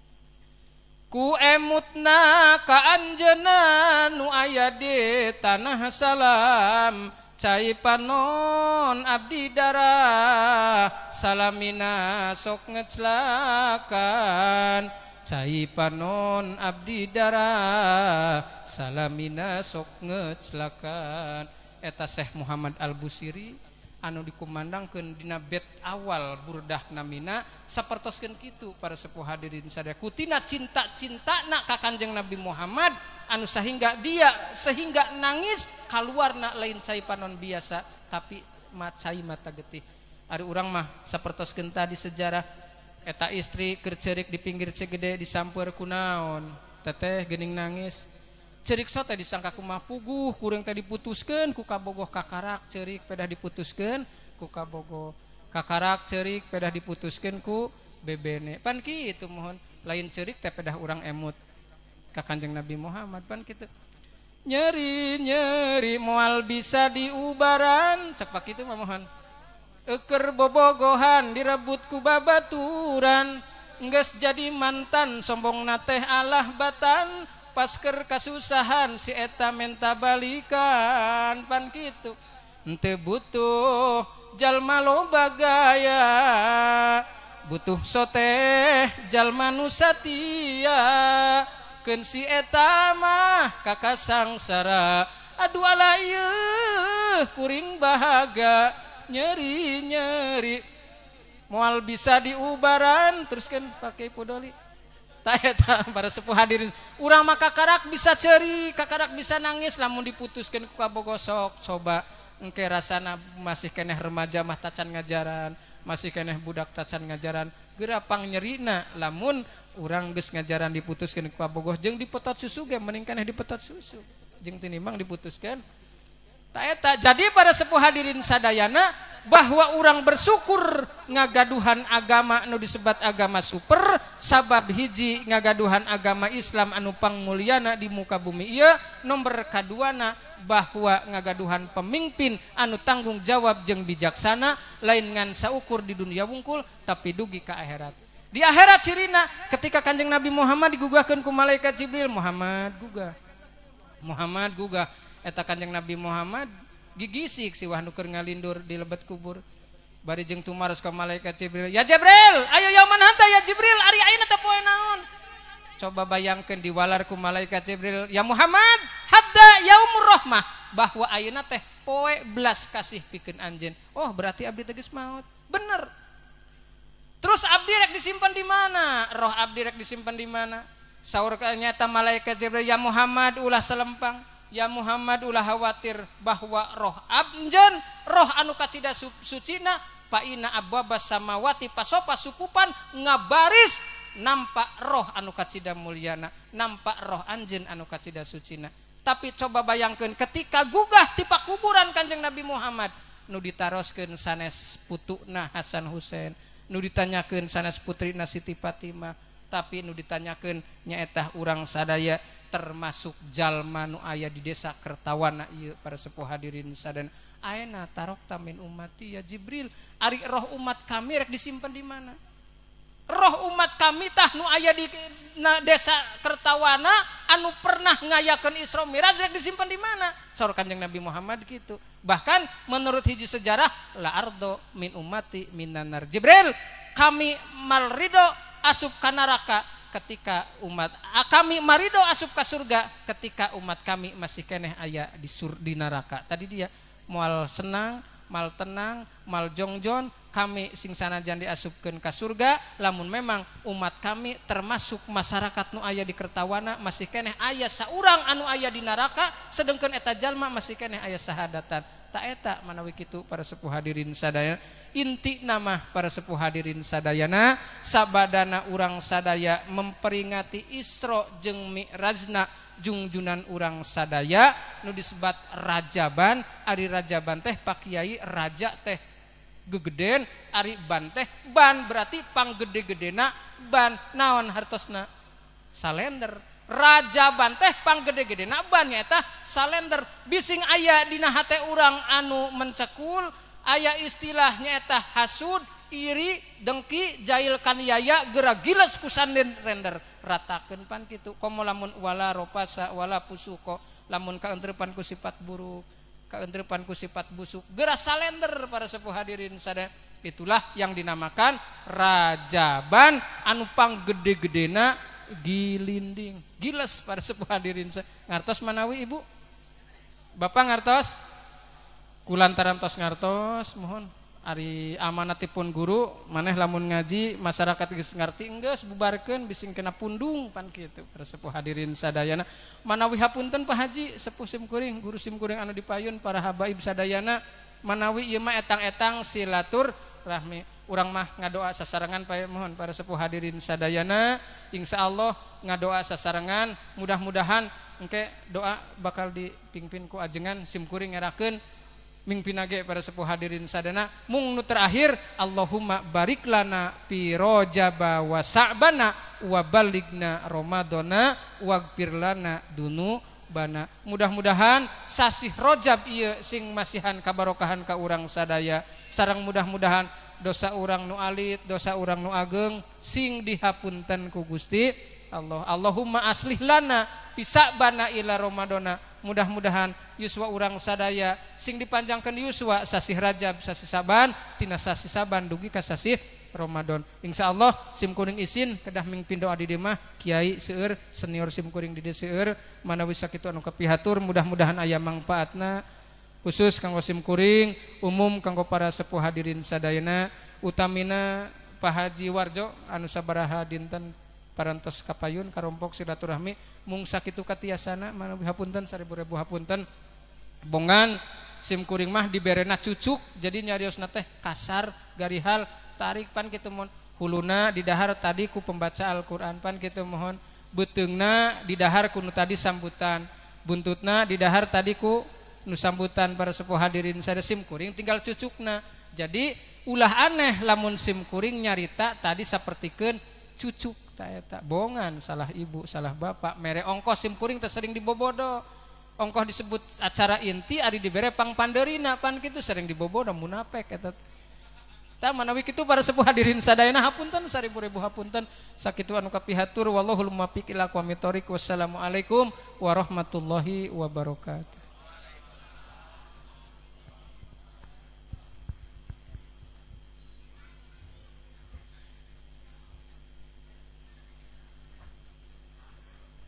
ku emutna ka anjeunna nu aya di tanah salam cai panon abdi darah salamina sok ngeclakan cai panon abdi darah salamina sok ngeclakan. Eta Syekh Muhammad Al-Busiri anu dikumandangkeun dina bait awal burdah namina sapertoskeun kitu para sepuh hadirin sadaya kutina cinta-cintana ka Kanjeng Nabi Muhammad anu sehingga dia sehingga nangis kaluarna lain cai panon biasa tapi cai mata getih. Ari urang mah sapertoskeun tadi sejarah eta istri keur ceurik di pinggir Cigede disamper ku naon teteh geuning nangis ceurik so teh disangka kumaha puguh kuring teh diputuskeun ku kabogoh kakarak ceurik pedah diputuskeun ku kabogoh kakarak ceurik pedah diputuskeun ku bebene pan kitu mohon lain ceurik teh pedah urang emut ka Kanjeng Nabi Muhammad pan kitu. Nyeri nyeri moal bisa diubaran cek pak kitu mah mohon. Eker bobogohan direbut ku babaturan geus jadi mantan sombong teh alah batan pasker kasusahan si eta menta balikan pan kitu. Henteu butuh jalma loba gaya butuh soteh jalma nu satia keun si eta mah kakak sangsara aduh ala ieu kuring bahaga nyeri nyeri moal bisa diubaran teruskan pakai podoli ta eta para sepuh hadirin urang mah kakarak bisa ceri kakarak bisa nangis lamun diputuskeun ku kabogoh sok coba engke rasana masih keneh remaja mah tacan ngajaran masih keneh budak tacan ngajaran geura pang nyerina lamun urang geus ngajaran diputuskeun ku kabogoh jeung dipetot susu ge mending keneh dipetot susu jeung tinimbang diputuskeun ta eta. Jadi para sepuh hadirin sadayana bahwa urang bersyukur ngagaduhan agama anu disebat agama super sabab hiji ngagaduhan agama Islam anu pangmulyana di muka bumi ieu nomor kaduana bahwa ngagaduhan pemimpin anu tanggung jawab jeung bijaksana lain ngan saukur di dunia wungkul tapi dugi ka akhirat. Di akhirat cirina ketika Kanjeng Nabi Muhammad digugahkeun ku malaikat Jibril, Muhammad gugah. Muhammad gugah eta Kanjeng Nabi Muhammad gigisik si wah nu keur ngalindur di lebet kubur. Bari jeung tumaros ka malaikat Jibril, "Ya Jibril, ayo yauman hanta ya Jibril, ari ayeuna teh poe naon?" Coba bayangkeun diwalar ku malaikat Jibril, "Ya Muhammad, hadda yaumur rahmah," bahwa ayeuna teh poe belas kasih pikeun anjeun. Oh, berarti abdi teh geus maot. Bener. Terus abdi rek disimpan di mana? Roh abdi rek disimpan di mana? Saur nyata malaikat Jibril, "Ya Muhammad, ulah selempang. Ya Muhammad, ulah khawatir bahwa roh abjen, roh anu kacida sucina, paina abwabas samawati pasopa supupan ngabaris nampak roh anu kacida mulyana, nampak roh anjeun anu kacida sucina." Tapi coba bayangkeun ketika gugah ti pakuburan Kanjeng Nabi Muhammad nu ditaroskeun sanes putuna Hasan Husein, nu ditanyakeun sanes putrina Siti Fatimah, tapi nu ditanyakeun nyaeta urang sadaya termasuk jalma nu aya di desa Kertawana ieu para sepuh hadirin sadayana. Aena tarokta min ummati ya Jibril, ari roh umat kami rek disimpan di mana? Roh umat kami tah nu aya di desa Kertawana anu pernah ngayakeun Isra Mi'raj rek disimpan di mana? Saur Kanjeng Nabi Muhammad gitu. Bahkan menurut hiji sejarah la ardo min ummati minanar Jibril, kami malrido asup ka neraka ketika umat kami marido asup ka surga ketika umat kami masih keneh aya di di neraka. Tadi dia moal senang, mal tenang, mal jongjon, kami sing sanajan diasupkeun ka surga lamun memang umat kami termasuk masyarakat nu aya di Kertawana masih keneh aya saurang anu aya di neraka sedengkeun eta jalma masih keneh aya sahadatan. Ta eta manawi kitu para sepuh hadirin sadaya inti nama para sepuh hadirin sadayana sabadana urang sadaya memperingati Isra jeung Mi'rajna jungjunan urang sadaya nu disebat Rajaban. Ari Rajaban teh Pak Kiai raja teh gegeden, ari ban teh ban berarti panggede-gedena ban naon hartosna salender. Rajaban teh panggede-gedena ban nyaeta salender. Bising aya dina hate urang anu mencekul aya istilah nyaeta hasud, iri, dengki, jail kaniaya, geura giles ku render ratakeun pan kitu. Komo lamun wala ropasa wala pusuko, lamun kaentrepan ku sifat buruk, kaentrepan ku sifat busuk, geura salender para sepuh hadirin sadaya. Itulah yang dinamakan Rajaban anu panggede-gedena gilinding. Giles para sepuh hadirin. Ngartos manawi ibu? Bapak ngartos? Kulantaran tos ngartos mohon ari amanatipun guru maneh lamun ngaji masyarakat geus ngarti enggeus bubarkeun bising kena pundung pan kitu para sepuh hadirin sadayana. Manawi hapunten Pak Haji sepuh simkuring guru simkuring anu dipayun para habaib sadayana manawi ieu mah etang-etang silaturahmi urang mah ngadoa sasarengan Pak mohon para sepuh hadirin sadayana insyaallah ngadoa sasarengan mudah-mudahan engke doa bakal dipimpin ku ajengan simkuring ngerakeun mingpinage para sepuh hadirin sadana. Mung nu terakhir Allahumma barik lana fi rajaba wa sa'bana wa baligna ramadana waghfir lana dunu bana. Mudah-mudahan sasih Rojab ieu sing masihan kabarokahan ka urang sadaya. Sareng mudah-mudahan dosa urang nu alit, dosa urang nu ageng sing dihapunten ku Gusti Allah. Allahumma aslih lana pisabana ila Ramadana. Mudah-mudahan yuswa urang sadaya sing dipanjangkeun yuswa sasih Rajab, sasih Saban, tina sasih Saban dugi ka sasih Ramadan. Insyaallah sim kuring isin kedah mingpin doa di mah kiai seueur, senior sim kuring di dieu seueur, manawi sakitu anu kapihatur mudah-mudahan aya mangpaatna khusus kanggo sim kuring, umum kanggo para sepuh hadirin sadayana, utamina Pak Haji Warjo anu sabaraha dinten parantos kapayun karompok silaturahmi mung sakitu katiasana manawi hapunten seribu-ribu hapunten. Bongan sim kuring mah diberena cucuk jadi nyariosna teh kasar garihal tarik pan kitu mohon huluna didahar tadi ku pembaca Al-Qur'an pan kitu mohon beuteungna didahar ku nu tadi sambutan buntutna didahar tadi ku nu sambutan para sepuh hadirin sada sim kuring tinggal cucukna. Jadi ulah aneh lamun sim kuring nyarita tadi sapertikeun cucuk ta eta bongan salah ibu salah bapak mere ongkoh sim kuring teh sering dibobodo ongkoh disebut acara inti ari dibere pangpandeurina pan kitu sering dibobodo munafik eta. Tah manawi kitu para sepuh hadirin sadayana hapunten seribu-ribu hapunten sakitu anu kapihatur wallahul muwaffiq ila aqwamit thoriq. Wassalamualaikum warahmatullahi wabarakatuh.